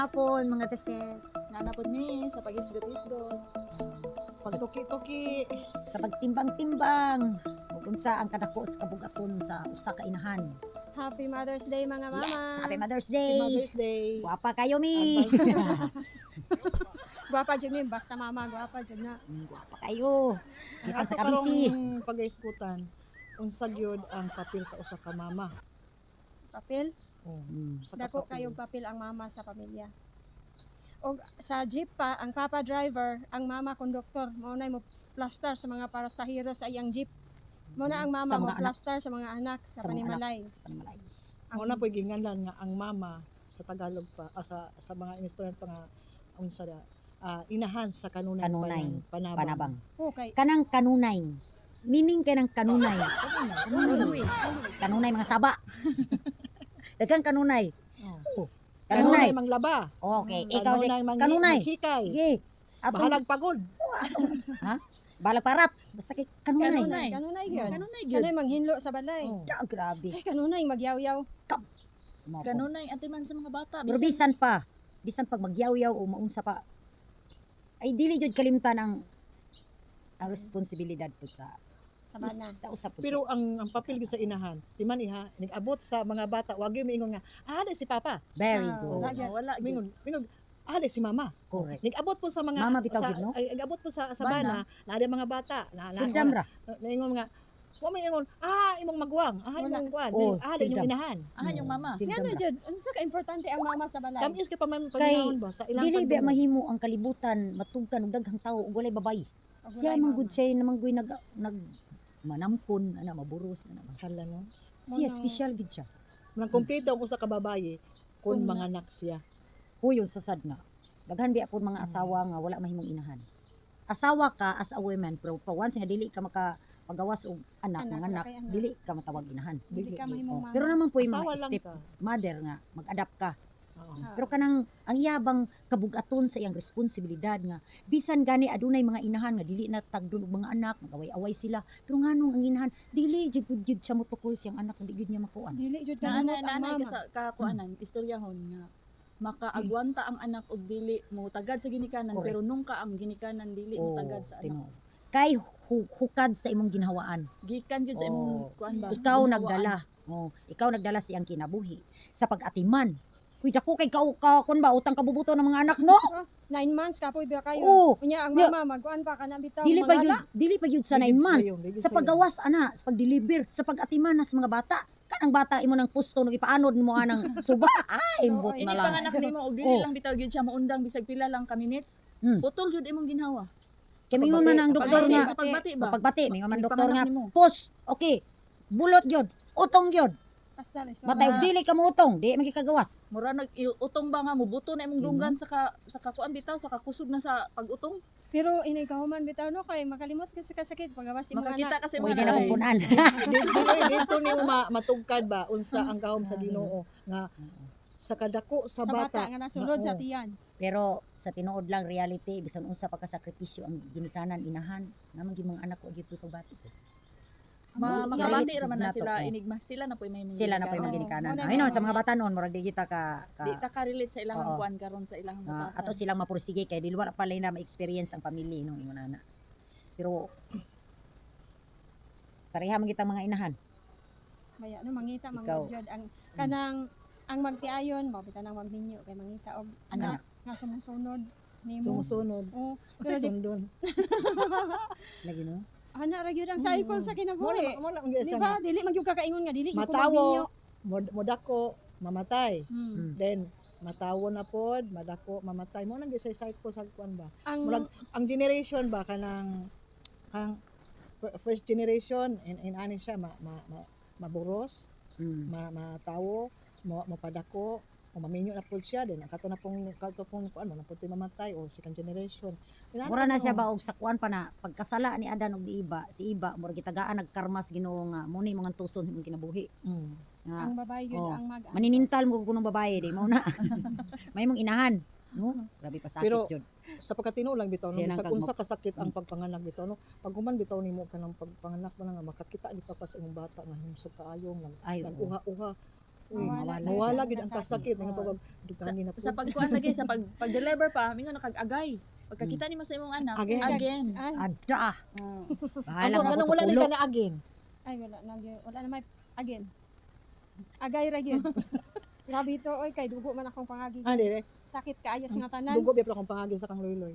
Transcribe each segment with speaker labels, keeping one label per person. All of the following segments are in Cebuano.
Speaker 1: Hapon, mga teses.
Speaker 2: Nanapod mi sa pagisgot-isgot.
Speaker 3: Pagtuki-tuki.
Speaker 1: Sa pagtimbang-timbang ug unsa ang kadako sa kabugaton sa usa ka inahan.
Speaker 4: Happy Mother's Day, mga mama.
Speaker 1: Yes, happy Mother's
Speaker 3: Happy
Speaker 1: Day.
Speaker 3: Mother's Day.
Speaker 1: Guwapa kayo mi.
Speaker 4: Gwapa jud mi, basta mama, gwapa jud na.
Speaker 1: Guwapa kayo. Bisan sa
Speaker 3: Ato karong
Speaker 1: kabisi.
Speaker 3: pag-isgutan, unsa gyud ang papel sa usa ka mama?
Speaker 4: Papel,
Speaker 3: Oh, usa ka
Speaker 4: dako
Speaker 3: papel.
Speaker 4: kayong papel ang mama sa pamilya. Og sa jeep pa, ang papa driver, ang mama konduktor, mao na mo plaster sa mga pasahero sa iyang jeep. Mao na ang mama
Speaker 1: Sa
Speaker 4: mo
Speaker 1: mga anak.
Speaker 4: plaster sa mga anak sa
Speaker 1: Sa mga anak.
Speaker 4: panimalay.
Speaker 1: Sa panimalay.
Speaker 4: Ang-
Speaker 3: Mao na po'y ginganlan nga ang mama sa Tagalog pa, sa mga instrument pa nga unsa da, inahan sa kanunay,
Speaker 1: Kanunay,
Speaker 3: panabang.
Speaker 1: Panabang.
Speaker 4: Okay.
Speaker 1: Kanang kanunay. Meaning kanang kanunay.
Speaker 3: Kanunay.
Speaker 2: Always.
Speaker 1: Kanunay mga saba. Daghang kanunay.
Speaker 3: Oh.
Speaker 1: Kanunay.
Speaker 3: Kanunay manglaba.
Speaker 1: Okay, ikaw si
Speaker 3: Kanunay
Speaker 1: kanunay.
Speaker 3: manghikay.
Speaker 1: Sige. Atong
Speaker 3: Bahalag pagod.
Speaker 1: balag parat. Basta kay kanunay.
Speaker 2: Kanunay.
Speaker 4: Kanunay gyud.
Speaker 2: Kanunay gyud.
Speaker 4: Kanunay manghinlo sa balay.
Speaker 3: Oh.
Speaker 1: Ah, grabe.
Speaker 4: Ay, kanunay magyaw-yaw.
Speaker 1: Mao po.
Speaker 2: Kanunay atiman sa mga bata.
Speaker 1: Pero bisan pa, bisan pag magyaw-yaw o maunsa pa, ay dili jud kalimtan ang responsibilidad pud sa
Speaker 4: Sa bana.
Speaker 1: sa usa pud.
Speaker 3: Pero ang papel gyud sa inahan, timan iha, nag-abot sa mga bata, wag gyud miingon nga, ah, di si papa.
Speaker 1: Very
Speaker 4: Ah,
Speaker 1: good.
Speaker 4: wala gyud.
Speaker 2: Wala gyud.
Speaker 3: Mingon, mingon, ah, di si mama.
Speaker 1: Correct.
Speaker 3: Nag-abot po sa mga
Speaker 1: Mama bitaw
Speaker 3: sa,
Speaker 1: gid, no?
Speaker 3: Ay, nag-abot po sa bana, na di mga bata, na
Speaker 1: Sildam ra.
Speaker 3: Naingon nga, wa may ingon, ah, imong maguwang, ah,
Speaker 4: Wala.
Speaker 3: imong kuan,
Speaker 1: Oh,
Speaker 3: ah, di
Speaker 1: sildam.
Speaker 3: inyong inahan.
Speaker 2: Ah, yung mama.
Speaker 1: Sildam
Speaker 4: Ngano
Speaker 1: ra.
Speaker 4: jud, unsa ka importante ang mama sa balay?
Speaker 3: Tamis kay paman
Speaker 1: Kay,
Speaker 3: paminawon ba sa ilang
Speaker 1: Dili ba
Speaker 3: pagdungog.
Speaker 1: mahimo ang kalibutan matugkan og daghang tawo ug walay babayi.
Speaker 4: Og
Speaker 1: Siya
Speaker 4: walay
Speaker 1: man
Speaker 4: mama.
Speaker 1: gud siya naman gud nag manampon ana, maburos ana.
Speaker 3: Hala no.
Speaker 1: Siya
Speaker 4: Mga-
Speaker 1: special gid siya.
Speaker 3: Nang kompleto ang usa ka babaye kun
Speaker 2: Kung
Speaker 3: manganak siya.
Speaker 1: Huy, yung sasad na. Daghan biya po mga asawa nga wala mahimong inahan. Asawa ka as a woman, pero pa once nga dili ka maka pagawas og anak,
Speaker 4: Anak,
Speaker 1: mga anak,
Speaker 4: kay anak.
Speaker 1: dili ka matawag inahan.
Speaker 4: Dili ka mahimong
Speaker 1: Oh,
Speaker 4: mama.
Speaker 1: pero naman po yung
Speaker 3: Asawa
Speaker 1: mga
Speaker 3: lang
Speaker 1: step
Speaker 3: ka.
Speaker 1: mother nga mag-adapt ka.
Speaker 3: Oo.
Speaker 4: Ah.
Speaker 1: Pero kanang ang iyabang kabugaton sa iyang responsibilidad nga bisan gani adunay mga inahan nga dili na tagdon og mga anak, magaway-away sila. Pero nganong ang inahan dili jud gud jud siya motukol siyang anak, dili jud niya makuan.
Speaker 4: Dili jud
Speaker 2: Naanay
Speaker 4: kalimot ang
Speaker 2: naanay
Speaker 4: mama.
Speaker 2: ka sa kakuanan, istoryahon nga makaagwanta ang anak og dili mo tagad sa ginikanan,
Speaker 1: Correct.
Speaker 2: pero nung ka ang ginikanan dili mo
Speaker 1: Oh,
Speaker 2: tagad sa anak.
Speaker 1: tinuod. Kay hukad sa imong ginhawaan.
Speaker 2: Gikan gyud sa imong
Speaker 1: Oh.
Speaker 2: kuan ba?
Speaker 1: Ikaw
Speaker 2: Ginhawaan.
Speaker 1: nagdala. Oh, ikaw nagdala siyang kinabuhi sa pag-atiman. Uy, dako kay ka kun ba utang kabubuto ng mga anak, no?
Speaker 4: 9 months kapoy ba kayo?
Speaker 1: Oo.
Speaker 4: Unya ang
Speaker 1: Nya.
Speaker 4: mama magkuan pa kana bitaw.
Speaker 1: Dili pa
Speaker 4: mga
Speaker 1: yun, dili pa yun sa
Speaker 3: Dili
Speaker 1: 9 months.
Speaker 3: sayo, dili
Speaker 1: Sa
Speaker 3: sayo.
Speaker 1: paggawas ana, sa pag-deliver, sa pag-atiman na sa mga bata. Kanang bata imo nang pusto nung ipaanod mo anang suba. Ay, imbot
Speaker 4: Oo,
Speaker 1: na
Speaker 2: Ini
Speaker 1: lang.
Speaker 2: panganak nimo og dili
Speaker 1: Oh.
Speaker 2: lang bitaw gyud siya maundang bisag pila lang ka minutes. Putol gyud imong ginhawa.
Speaker 1: Kay mingon man ang doktor
Speaker 2: Pagbati,
Speaker 1: nga,
Speaker 2: sa pagbati ba?
Speaker 1: pagbati, mingon man
Speaker 2: Ini
Speaker 1: doktor
Speaker 2: panganak
Speaker 1: nga,
Speaker 2: nimo.
Speaker 1: push, okay. Bulot yun, utong yun.
Speaker 4: Basta lang.
Speaker 1: Matay og dili ka mo utong, di magikagawas.
Speaker 2: Mura nag utong ba nga mubuto na imong dunggan sa kakuan bitaw, sa kakusog na sa pag-utong.
Speaker 4: Pero inay kahuman bitaw no kay makalimot ka sa kasakit pagawas imong
Speaker 2: Makakita
Speaker 4: anak.
Speaker 2: ka sa imong
Speaker 1: Pwede na
Speaker 2: anak.
Speaker 1: kong punan.
Speaker 3: Dito nimo matugkad ba unsa ang gahom sa Ginoo nga sa kadako sa
Speaker 4: Sa bata
Speaker 3: bata
Speaker 4: nga nasulod
Speaker 3: nga,
Speaker 4: sa
Speaker 3: oh.
Speaker 4: tiyan.
Speaker 1: Pero sa tinuod lang reality, bisan unsa pa kasakripisyo ang ginikanan inahan, naman gyud mga anak ko gyud pagbati.
Speaker 2: Makabati
Speaker 1: Reality
Speaker 2: ra man na
Speaker 1: na to,
Speaker 2: sila
Speaker 1: oh.
Speaker 2: enigma sila na po may
Speaker 1: Sila na po yung mga
Speaker 2: ginikanan.
Speaker 1: ginikanan.
Speaker 4: Oo.
Speaker 1: Ay no, sa mga bata noon murag di kita ka
Speaker 2: Di ta ka-relate sa ilang
Speaker 1: Oo.
Speaker 2: kuan karon sa ilang
Speaker 1: nga
Speaker 2: batasan.
Speaker 1: ato silang mapursige kay dili wala pa na ma-experience ang pamilya no ingon ana. Pero pareha man kita mga inahan.
Speaker 4: Maya no mangita
Speaker 1: Ikaw.
Speaker 4: manggod gyud ang kanang ang magtiayon mao bitaw nang magminyo kay mangita og anak nga sumusunod nimo.
Speaker 3: Sumusunod.
Speaker 4: Oo.
Speaker 3: Unsay
Speaker 4: Pero di
Speaker 3: sundon?
Speaker 1: Lagi no.
Speaker 4: ana ra gyud ang cycle sa
Speaker 3: Mo
Speaker 4: kinabuhi.
Speaker 3: na mo na ang
Speaker 4: Di
Speaker 3: isa
Speaker 4: ba?
Speaker 3: nga
Speaker 4: Dili man gyud kakaingon nga dili gyud ko
Speaker 3: matawo,
Speaker 4: magminyo.
Speaker 3: modako, mamatay.
Speaker 4: Hmm.
Speaker 3: Then matawo na pod, madako, mamatay. Mo nang gisay cycle sa kuan ba.
Speaker 4: Ang
Speaker 3: Murag ang generation ba kanang kang first generation in ani siya ma, ma, ma maburos, ma matawo, mo mapadako, o maminyo na pod siya, then ang kato pong kuan mo na pod mamatay o second generation. Inana
Speaker 1: Mura na siya
Speaker 3: no.
Speaker 1: ba og sakuan pa na pagkasala ni Adan og ni Iba, si Iba mura gitagaan nagkarma sa Ginoo nga mo ni mga tuson imong kinabuhi. Nga
Speaker 4: ang babae gyud
Speaker 1: Oh.
Speaker 4: ang mag
Speaker 1: maninintal mo kunong babae di mao na. May mong inahan, no? Grabe pa sakit
Speaker 3: Pero,
Speaker 1: jud.
Speaker 3: Sa pagkatinuo lang bitaw no,
Speaker 1: Siya nang
Speaker 3: bisag
Speaker 1: kagmo-
Speaker 3: unsa kasakit ang pagpanganak bitaw no, pag human bitaw nimo kanang pagpanganak mo na nga makakita bitaw ka sa imong bata nga himsog kaayo nga
Speaker 1: Ay, oo.
Speaker 3: nag-uha-uha. Uy,
Speaker 4: Mawala
Speaker 3: mawala
Speaker 4: gid
Speaker 3: gid ang kasakit nga
Speaker 2: Oo.
Speaker 3: pag dugangi na po.
Speaker 2: Sa pagkuan lagi, sa pag-deliver pa, mingon na kag agay. Pagkakita nimo sa imong anak,
Speaker 3: Again.
Speaker 2: again.
Speaker 4: Ay,
Speaker 1: Ada.
Speaker 2: Oh.
Speaker 1: Bahala
Speaker 3: Ang
Speaker 1: nga
Speaker 3: anong
Speaker 1: ko
Speaker 3: wala na
Speaker 1: tulo.
Speaker 3: ka na again.
Speaker 4: Ay, wala na gyud. Wala na may again. Agay ra gyud. Grabe to oy, kay dugo man akong pangagi.
Speaker 3: Ah, dire.
Speaker 4: Sakit kaayo sa nga tanan.
Speaker 3: Dugo biya akong pangagi sa kang loyloy.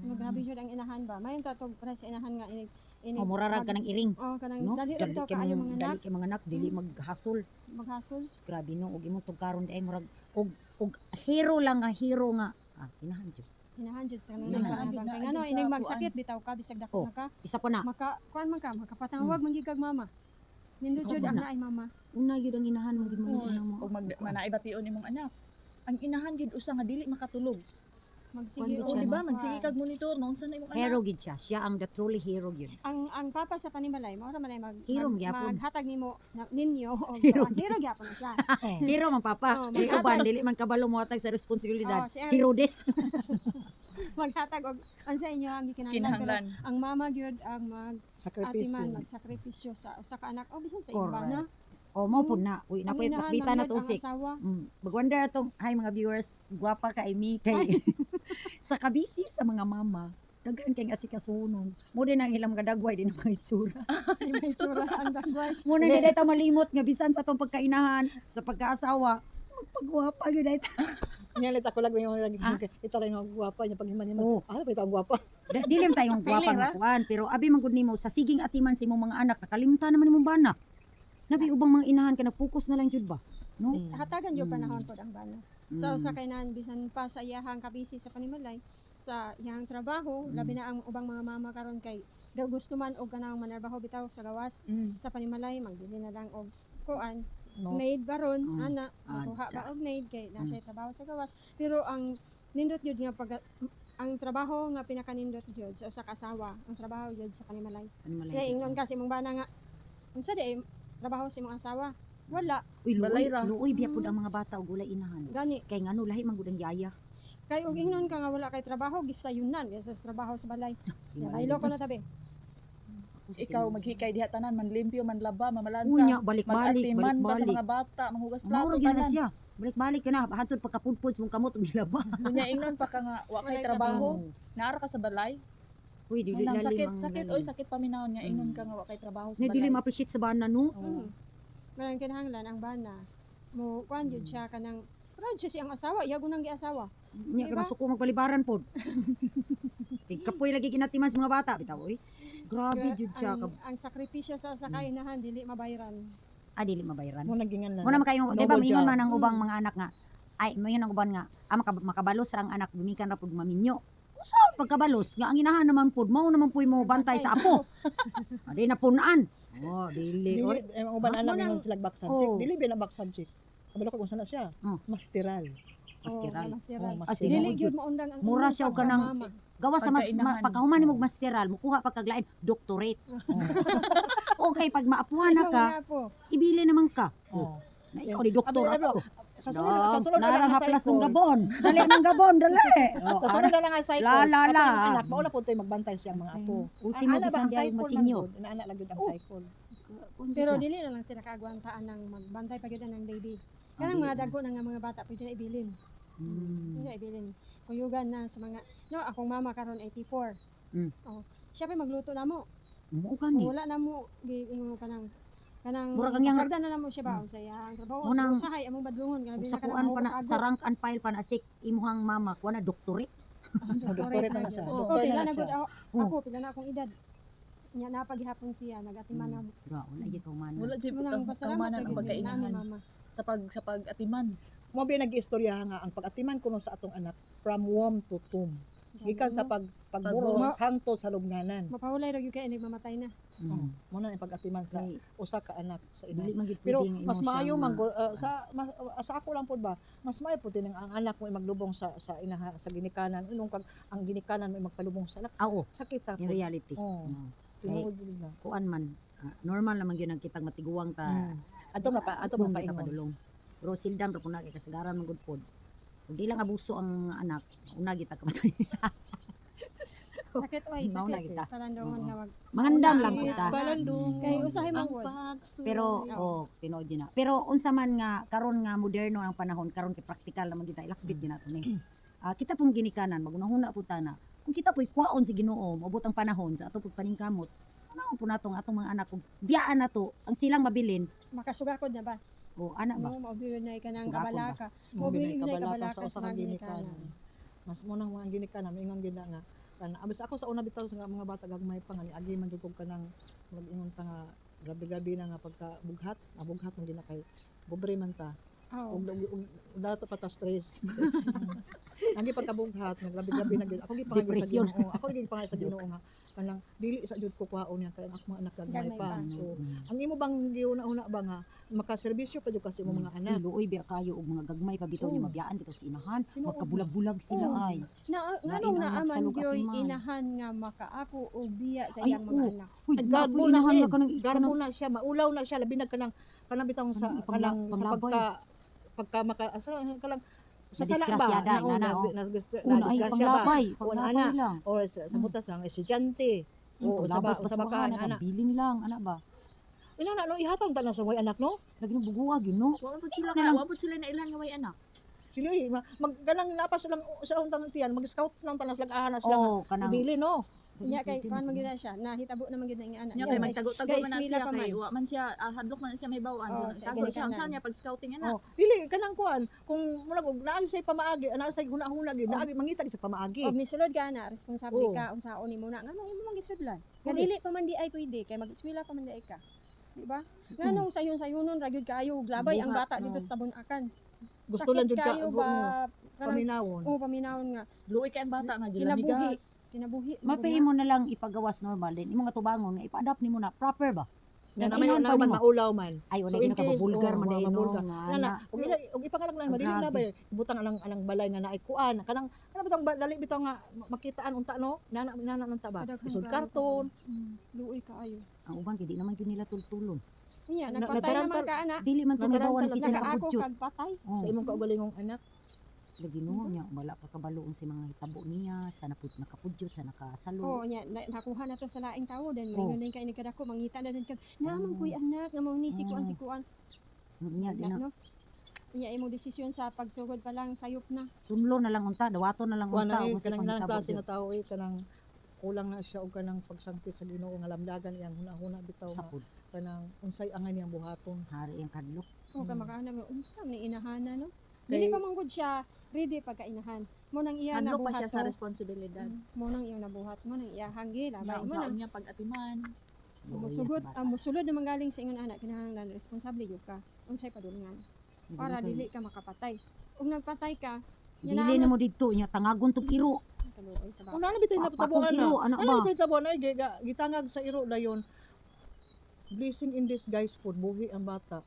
Speaker 4: No, grabe jud ang inahan ba. Mayon ta tog para sa inahan nga ini ini.
Speaker 1: O mura ra ka ng iring.
Speaker 4: Oh, kanang
Speaker 1: No?
Speaker 4: dali ra
Speaker 1: Dali
Speaker 4: to
Speaker 1: kay
Speaker 4: kaayo
Speaker 1: mga
Speaker 4: mga
Speaker 1: dali
Speaker 4: anak
Speaker 1: kay mga anak dili maghasol.
Speaker 4: maghasol.
Speaker 1: Grabe no, og imong tugkaron di ay murag og hero lang nga hero nga. Ah, inahan jud.
Speaker 4: Inahan jud sa kanang
Speaker 1: Inahan.
Speaker 4: inahan.
Speaker 2: Inahan
Speaker 4: Kay ngano
Speaker 2: sa
Speaker 4: inig
Speaker 2: kuan.
Speaker 4: magsakit bitaw ka bisag dako
Speaker 1: Oh.
Speaker 4: na ka.
Speaker 1: Isa pa na.
Speaker 4: Maka kuan man ka, makapatawag man gyud kag mama. Nindot
Speaker 1: Isa
Speaker 4: jud
Speaker 1: pa
Speaker 4: ang
Speaker 1: na.
Speaker 4: naay mama.
Speaker 1: Una gyud ang inahan mo gyud mo
Speaker 2: Oo,
Speaker 1: mo.
Speaker 2: Og mag manaibation imong anak. Ang inahan gid usa nga dili makatulog.
Speaker 4: Magsige
Speaker 1: Kuan
Speaker 2: O
Speaker 1: siya,
Speaker 2: di
Speaker 1: no?
Speaker 2: ba, magsige kag monitor maunsa na imong anak.
Speaker 1: Hero gid siya. Siya ang the truly hero gyud.
Speaker 4: Ang papa sa panimalay mao ra man ay mag,
Speaker 1: Hero
Speaker 4: mag
Speaker 1: gyapon.
Speaker 4: maghatag nimo na, ninyo og
Speaker 1: Hero.
Speaker 4: hero, hero gyapon na siya.
Speaker 1: Hero man papa.
Speaker 4: Oh,
Speaker 1: Di
Speaker 4: maghatag.
Speaker 1: uban dili man kabalo mohatag sa responsibilidad.
Speaker 4: Oh, siya-
Speaker 1: Herodes.
Speaker 4: Maghatag og unsa inyo ang gikinahanglan, pero
Speaker 2: Kinahanglan.
Speaker 4: ang mama gyud ang mag
Speaker 3: Sakripisyo.
Speaker 4: atiman magsakripisyo sa usa ka anak o bisan sa iba
Speaker 1: Correct.
Speaker 4: na.
Speaker 1: O mo pud na. Uy,
Speaker 4: Ang
Speaker 1: napoy
Speaker 4: inahan
Speaker 1: takbita
Speaker 4: man
Speaker 1: na
Speaker 4: gyud ang
Speaker 1: tusik.
Speaker 4: asawa.
Speaker 1: Magwonder atong hi mga viewers, gwapa ka imi kay sa kabisi sa mga mama. Daghan kay asikasunon. Mo din ang ilang mga dagway din ang mga itsura.
Speaker 4: May itsura ang dagway.
Speaker 1: Mo na di ta malimot nga bisan sa atong pagkainahan, sa pagkaasawa, magpagwapa gyud ay ta.
Speaker 3: Niya ako lagi yung lagi
Speaker 1: Ah.
Speaker 3: ito lang yung gwapa niya pag himan himan.
Speaker 1: Oh.
Speaker 3: Ah, pa ang gwapa.
Speaker 1: Dili man tayong gwapa
Speaker 2: Feeling,
Speaker 1: nga kuan, pero abi man gud nimo sa siging atiman sa imong mga anak, nakalimta naman imong bana. Nabi ubang mga inahan ka nag-focus na lang jud ba? No?
Speaker 4: Hatagan gyud panahon pod ang bana. Sa usa
Speaker 1: Mm.
Speaker 4: kay naan bisan pa sa iyahang kabisi sa panimalay, sa iyahang trabaho, labi na ang ubang mga mama karon kay daw gusto man og kanang manarbaho bitaw sa gawas sa panimalay, magbili na lang og kuan
Speaker 3: No.
Speaker 4: maid baron ana makuha
Speaker 1: Ada.
Speaker 4: ba og maid kay na siya trabaho sa gawas, pero ang nindot gyud nga pag ang trabaho nga pinakanindot gyud sa usa ka asawa, ang trabaho gyud sa panimalay.
Speaker 1: Panimalay
Speaker 4: Kaya
Speaker 1: jud.
Speaker 4: ingnon ka sa imong bana nga unsa di ay trabaho sa imong asawa, wala.
Speaker 1: Uy, luoy,
Speaker 2: Balay ra.
Speaker 1: luoy biya pud ang mga bata og walay inahan.
Speaker 4: Gani.
Speaker 1: Kay ngano lahi man gud ang yaya.
Speaker 4: Kay og ingnon ka nga wala kay trabaho, gisayunan kaysa sa trabaho sa balay. Ilo ko na tabi.
Speaker 2: Ikaw maghikay diha tanan, manlimpyo, manlaba, mamalansa.
Speaker 1: Unya, balik-balik,
Speaker 2: Mag-atiman pa sa
Speaker 1: balik-balik.
Speaker 2: mga bata, manghugas plato
Speaker 1: Mauro gyud na
Speaker 2: tanan.
Speaker 1: siya. Balik-balik ka na, hantod pagkapudpud sa mong kamot ug nilaba.
Speaker 2: Unya ingnon pa ka nga wa kay
Speaker 4: Walay
Speaker 2: trabaho, naara ka sa balay.
Speaker 1: Uy, dili
Speaker 2: Unang
Speaker 1: lalim
Speaker 2: sakit,
Speaker 1: ang
Speaker 2: sakit
Speaker 1: lalim.
Speaker 2: oy, sakit paminawon nga ingnon ka nga wa kay trabaho sa
Speaker 1: Na dili
Speaker 2: balay.
Speaker 1: ma-appreciate sa bana no.
Speaker 2: Oo.
Speaker 4: Marang kinahanglan ang bana mo kuan jud siya kanang proud siya siyang asawa, iya gunang giasawa.
Speaker 1: Nya
Speaker 4: Diba?
Speaker 1: ka masuko magpalibaran pod. Tigkapoy lagi kinatiman sa mga bata bitaw oy. Grabe jud siya
Speaker 4: Ang,
Speaker 1: ka.
Speaker 4: ang sakripisyo sa usa ka inahan dili mabayran.
Speaker 1: Ah, dili mabayran.
Speaker 3: Mo nagingan na.
Speaker 1: Muna man kayo, di ba
Speaker 3: Noble
Speaker 1: moingon
Speaker 3: job.
Speaker 1: man ang ubang mga anak nga ay moingon ang uban nga ah, makabalos ra ang anak gumikan ra pud maminyo. Usaon pagkabalos nga ang inahan naman pud mao naman puy mo bantay sa apo. Ah, di na punaan. Oh, dili
Speaker 3: Dili,
Speaker 1: oy.
Speaker 3: eh, ang uban anak
Speaker 4: Mo nang-
Speaker 3: ingon sila back subject.
Speaker 1: Oh.
Speaker 3: Dili ba na back subject? Kabalo ko kung saan na siya.
Speaker 1: Oh.
Speaker 3: Masteral.
Speaker 1: Masteral.
Speaker 4: Oh, masteral.
Speaker 3: Oh,
Speaker 1: Ah,
Speaker 3: masteral.
Speaker 4: Dili
Speaker 1: tinuod
Speaker 4: gyud maundang ang
Speaker 1: Mura
Speaker 4: imong
Speaker 1: siya og kanang-
Speaker 4: pagkamama.
Speaker 1: Gawa sa mas
Speaker 2: Pagkainahan.
Speaker 1: pagkahuman nimo og masteral, mukuha pagkaglain doctorate. Okay, pag maapuhan na
Speaker 4: Ikaw
Speaker 1: ka,
Speaker 4: nga po.
Speaker 1: ibili naman ka.
Speaker 3: Oh.
Speaker 1: Na ikaw ni doktor
Speaker 3: Abi, abi,
Speaker 1: ako.
Speaker 3: Sa sunod na lang
Speaker 1: Narang
Speaker 3: ang
Speaker 1: haplas ng
Speaker 3: cycle.
Speaker 1: Gabon. Dali ng Gabon, dali. Oh,
Speaker 3: Sa sunod na lang ang cycle.
Speaker 1: La, la, la.
Speaker 3: Atong anak, mao na pud to'y magbantay siyang mga apo.
Speaker 1: Ultimo
Speaker 3: Ang ana ba
Speaker 1: bisan
Speaker 3: ang
Speaker 1: di ay
Speaker 3: cycle man
Speaker 1: masinyo.
Speaker 3: gud? Inaana lang gud ang
Speaker 1: Oh.
Speaker 3: cycle.
Speaker 4: Pero dili na lang sila kaagwantaan ng magbantay pa gyud ng baby. Kanang mga dagko na nga mga bata pwede na ibilin. Pwede na ibilin. Kuyugan na sa mga no akong mama karon 84. Oh, siya pa magluto na mo.
Speaker 1: Mo gani.
Speaker 4: Wala na mo giingon kanang kanang
Speaker 1: Murag ang yang-
Speaker 4: pasagdan na namo siya ba unsa iyang trabaho,
Speaker 1: Munang-
Speaker 4: usahay among badlongon nga
Speaker 1: Ug
Speaker 4: labi
Speaker 1: sa
Speaker 4: na kanang
Speaker 1: kuan pa na
Speaker 4: mahukag.
Speaker 1: sa rank and file pa na sik imuhang mama kuan na doctorate.
Speaker 3: Doctorate na na siya.
Speaker 4: Oh,
Speaker 3: Doktor
Speaker 4: pila
Speaker 3: na na
Speaker 4: na gud
Speaker 3: siya.
Speaker 4: ako,
Speaker 1: Oh.
Speaker 4: ako pila na akong edad. Nya napaghihapon siya nagatiman na mo.
Speaker 1: Ra wala gyud kaumanan.
Speaker 2: Wala jud
Speaker 4: Munang
Speaker 2: butang
Speaker 4: pasalamat
Speaker 2: kaumanan ang
Speaker 4: ra gyud nami
Speaker 2: pagkainahan
Speaker 4: mama.
Speaker 2: sa pag-atiman.
Speaker 3: Mo ba nag-istorya nga ang pag-atiman kuno sa atong anak from womb to tomb. Gikan sa pagburos
Speaker 2: Pagburos.
Speaker 3: hangtod sa lubnganan.
Speaker 4: Mapahulay ra gyud kay inig mamatay na.
Speaker 3: Oh, mo na ang pag-atiman sa
Speaker 1: Kay,
Speaker 3: usa ka anak sa
Speaker 1: dili
Speaker 3: ina.
Speaker 1: man gyud
Speaker 3: Pero
Speaker 1: pwede nga imo
Speaker 3: mas maayo
Speaker 1: siyang
Speaker 3: man
Speaker 1: ma-
Speaker 3: sa ako lang pud ba, mas maayo pud tinang ang anak mo ay maglubong sa inaha sa ginikanan inong kag ang ginikanan mo ay magpalubong sa anak.
Speaker 1: Ah, oo,
Speaker 3: Sakit
Speaker 1: in
Speaker 3: ako.
Speaker 1: reality.
Speaker 3: Oh,
Speaker 1: Mm.
Speaker 3: tinuod jud na.
Speaker 1: Kuan man ah, normal naman gyud ang kitang matiguang ta.
Speaker 3: Adto na pa, adto na
Speaker 1: Adtong
Speaker 3: pa
Speaker 1: kita
Speaker 3: ingon.
Speaker 1: padulong. Pero sildam ra pud na kay kasagaran man gud pod. Kung di lang abuso ang anak, una kita kamatay.
Speaker 4: Sakit oy,
Speaker 1: Mao na
Speaker 4: sakit.
Speaker 1: kita.
Speaker 4: Palandungon
Speaker 1: Oo.
Speaker 4: nga wag.
Speaker 1: Mangandam lang
Speaker 4: Una,
Speaker 1: po ta.
Speaker 3: Balandong.
Speaker 4: Kay usahay man
Speaker 2: Ang
Speaker 4: gud.
Speaker 2: pagsulay.
Speaker 1: Pero oh, tinuod yun na. Pero unsa man nga karon nga moderno ang panahon, karon kay praktikal naman kita, ilakbit yun nato ni. Ah, kita pong ginikanan, magunahuna po ta na. Kung kita po'y kwaon si Ginoo, moabot ang panahon sa atong pagpaningkamot, unahon po nato ang atong mga anak kung biyaan nato ang silang mabilin
Speaker 4: Makasugakod na ba?
Speaker 1: o ana ba?
Speaker 4: No, maubiyod na ka ng
Speaker 1: Sugakod ba?
Speaker 4: kabalaka.
Speaker 3: Mo
Speaker 4: Mobili
Speaker 3: binay
Speaker 4: na
Speaker 3: kabalaka
Speaker 4: kabalaka
Speaker 3: sa usa
Speaker 4: sa
Speaker 3: ka
Speaker 4: mga
Speaker 3: ginikanan.
Speaker 4: ginikanan.
Speaker 3: Mas mo nang mga ginikanan, moingon gid na nga kana abis ako sa una bitaw sa mga bata gagmay pa nga niagi man jud kog kanang mag-ingon ta nga grabe-grabe na nga pagka bughat, nabughat man gid na kay pobre man ta.
Speaker 4: Oh.
Speaker 3: Ug dato pa ta stress. Ang pagkabughat, nga grabe-grabe na gyud. Ako gipangay sa
Speaker 1: Depression.
Speaker 3: Ginoo. Ako gipangay sa Ginoo nga kanang dili sa jud ko kuhaon niya kay ang akong mga anak gagmay
Speaker 4: Gagmay
Speaker 3: pa.
Speaker 4: pa.
Speaker 3: So, ang imo bang giuna-una ba nga makaserbisyo pa jud kasi imong mga anak.
Speaker 1: Luoy biya kayo og mga gagmay pa bitaw niya mabiyaan bitaw sa inahan,
Speaker 3: Tinuod.
Speaker 1: magkabulag-bulag sila
Speaker 4: Oo.
Speaker 1: ay.
Speaker 4: Na
Speaker 1: Lain
Speaker 4: nganong
Speaker 1: ang
Speaker 4: naaman
Speaker 1: magsalog
Speaker 4: gyoy
Speaker 1: atiman.
Speaker 4: inahan nga makaako og biya sa
Speaker 1: Ay,
Speaker 4: iyang mga
Speaker 1: oo.
Speaker 4: anak.
Speaker 1: Uy,
Speaker 3: Ay,
Speaker 1: garbo
Speaker 3: garbo na
Speaker 1: inahan
Speaker 3: eh.
Speaker 1: na kanang
Speaker 3: Garbo
Speaker 1: kanang
Speaker 3: na siya, maulaw na siya, labi na kanang kanang bitawng sa
Speaker 1: Kanang
Speaker 3: kanang sa
Speaker 1: panglabay.
Speaker 3: pagka pagka maka asa kalang sa sala ba
Speaker 1: Nadisgrasyada,
Speaker 3: na, oh,
Speaker 1: inana,
Speaker 3: na,
Speaker 1: oh.
Speaker 3: na,
Speaker 1: Una ay
Speaker 3: nadisgrasya ba
Speaker 1: panglabay,
Speaker 3: O,
Speaker 1: panglabay
Speaker 3: ana.
Speaker 1: lang.
Speaker 3: or sa butas lang estudyante o sa ba
Speaker 1: Panglabas
Speaker 3: sa baka
Speaker 1: basbahan
Speaker 3: ana
Speaker 1: na bilin lang ana ba.
Speaker 3: Ina na no, ihatag ta na sa way anak no.
Speaker 1: Lagi nung buguag yun no.
Speaker 2: Wa pud sila
Speaker 1: Na lang.
Speaker 2: ka, wa pud sila na ilan nga way anak.
Speaker 3: Dili mag kanang napa silang sa untang tiyan, mag-scout nang tanas lang ahana sila.
Speaker 1: Oh, kanang
Speaker 3: Bili no.
Speaker 4: Nya kay kuan man gyud na siya, nahitabo na man gyud na iyang anak.
Speaker 2: Nya
Speaker 4: Nya
Speaker 2: kay magtago-tago
Speaker 4: guys,
Speaker 2: man na
Speaker 4: eskwela
Speaker 2: siya
Speaker 4: pa
Speaker 2: kay
Speaker 4: man.
Speaker 2: wa man siya hadlok man na siya may bawaan.
Speaker 4: Oo,
Speaker 2: So,
Speaker 4: sa
Speaker 2: tago siya
Speaker 4: ginikanan.
Speaker 2: unsa niya pag scouting ana.
Speaker 3: Oh, dili kanang kuan kung murag og naa say pamaagi, naa say huna-huna gyud, naa mangita gyud sa pamaagi.
Speaker 4: Og misulod ka na, responsable
Speaker 3: Oo.
Speaker 4: ka unsaon nimo na nganong imo man gisudlan. Nga
Speaker 3: Correct.
Speaker 4: dili pa man di ay pwede kay mag-eskwela pa man di ay ka. Di ba? Nganong sayon-sayonon ra gyud kaayo og labay ang
Speaker 2: Buhat,
Speaker 4: bata dito
Speaker 2: no.
Speaker 4: sa Tabunakan.
Speaker 3: Gusto lang
Speaker 4: Sakit
Speaker 3: jud ka
Speaker 4: kaayo ba kanang
Speaker 3: paminawon.
Speaker 4: oh, paminawon nga
Speaker 2: Luoy kay ang bata nga
Speaker 4: kinabuhi,
Speaker 2: gilamigas.
Speaker 4: kinabuhi.
Speaker 1: Mapahimo na lang ipagawas normal din. Imo nga tubangon nga ipa-adapt nimo na proper ba.
Speaker 3: Nga
Speaker 1: Nga
Speaker 3: na may
Speaker 1: inahan pa
Speaker 3: na man
Speaker 1: nimo.
Speaker 3: maulaw man.
Speaker 1: Ay wala
Speaker 3: So, in
Speaker 1: gino ka
Speaker 3: case,
Speaker 1: vulgar
Speaker 3: oh,
Speaker 1: man dai no.
Speaker 3: mabulgar.
Speaker 1: Nga
Speaker 3: Na na,
Speaker 1: na.
Speaker 3: ug ila ug ipangalak lang madili na
Speaker 1: Grabe.
Speaker 3: ba butang alang alang balay nga naay kuan. Kanang kanang butang dali bitaw nga makitaan unta no. Nana nana unta ba.
Speaker 4: Kadaghan
Speaker 3: Isod
Speaker 4: kaayo
Speaker 3: karton.
Speaker 4: Luoy kaayo.
Speaker 1: Ang uban kay di naman gyud nila tultulon.
Speaker 4: Nya
Speaker 3: Na-
Speaker 4: nagpatay naman
Speaker 3: natarantar-
Speaker 4: ka ana.
Speaker 1: Dili man to
Speaker 3: Nataranta
Speaker 1: mabawan
Speaker 3: lang
Speaker 1: kisa
Speaker 4: Nakaako
Speaker 1: nakabudyot.
Speaker 4: kag patay.
Speaker 1: Oh.
Speaker 3: Sa imong kaugalingong anak.
Speaker 1: Lagi no nya wala pa kabalo sa mga hitabo niya, sa napud nakapudyot, sa nakasalo.
Speaker 4: Oo, nya nakuha na to sa laing tawo then
Speaker 1: Oh.
Speaker 4: maingon din kay ni kadako mangita na din ka. Naman koy anak nga mao ni si kuan si kuan.
Speaker 1: Nya di na
Speaker 4: No? Nya imong desisyon sa pagsugod pa lang sayop na.
Speaker 1: Tunlo na lang unta, dawaton na lang
Speaker 3: Kuan
Speaker 1: unta
Speaker 3: na eh,
Speaker 1: ug sa
Speaker 3: kanang nang
Speaker 1: panghitabo
Speaker 3: klase
Speaker 1: gyud.
Speaker 3: nga tao eh kanang kulang na siya og kanang pagsangpit sa Ginoo nga lamdagan iyang huna-huna bitaw nga
Speaker 1: Sapod
Speaker 3: kanang unsay angan iyang buhaton.
Speaker 1: hari ang kadlok.
Speaker 4: O ka makaana mo unsa man ni inahana no.
Speaker 3: Kay-
Speaker 4: Dili pa man gud siya ready pagkainahan. Mo nang iya
Speaker 2: Hadlok pa
Speaker 4: nabuhat
Speaker 2: siya sa
Speaker 4: to.
Speaker 2: responsibilidad.
Speaker 4: Mo nang iyang nabuhat mo nang iyahang
Speaker 2: Nya
Speaker 4: gilabay mo
Speaker 2: unsaon
Speaker 4: nang
Speaker 2: niya pag atiman.
Speaker 1: Luoy niya
Speaker 4: musugot
Speaker 1: sa bata.
Speaker 4: ang musulod naman galing sa ingon anak kinahanglan responsable gyud ka. Unsay padulngan
Speaker 1: Lagi
Speaker 4: para
Speaker 1: no, kay-
Speaker 4: dili ka makapatay. Ug nagpatay ka,
Speaker 1: Dili na mo didto nya tangagon tog iro.
Speaker 4: Kaluoy sa bata.
Speaker 3: Una na bitay
Speaker 1: Pakong
Speaker 3: napatabuan
Speaker 1: iro
Speaker 3: na.
Speaker 1: anak
Speaker 3: Ano
Speaker 1: ba?
Speaker 3: bitay tabuan ay gitangag sa iro dayon. Blessing in disguise po buhi ang bata.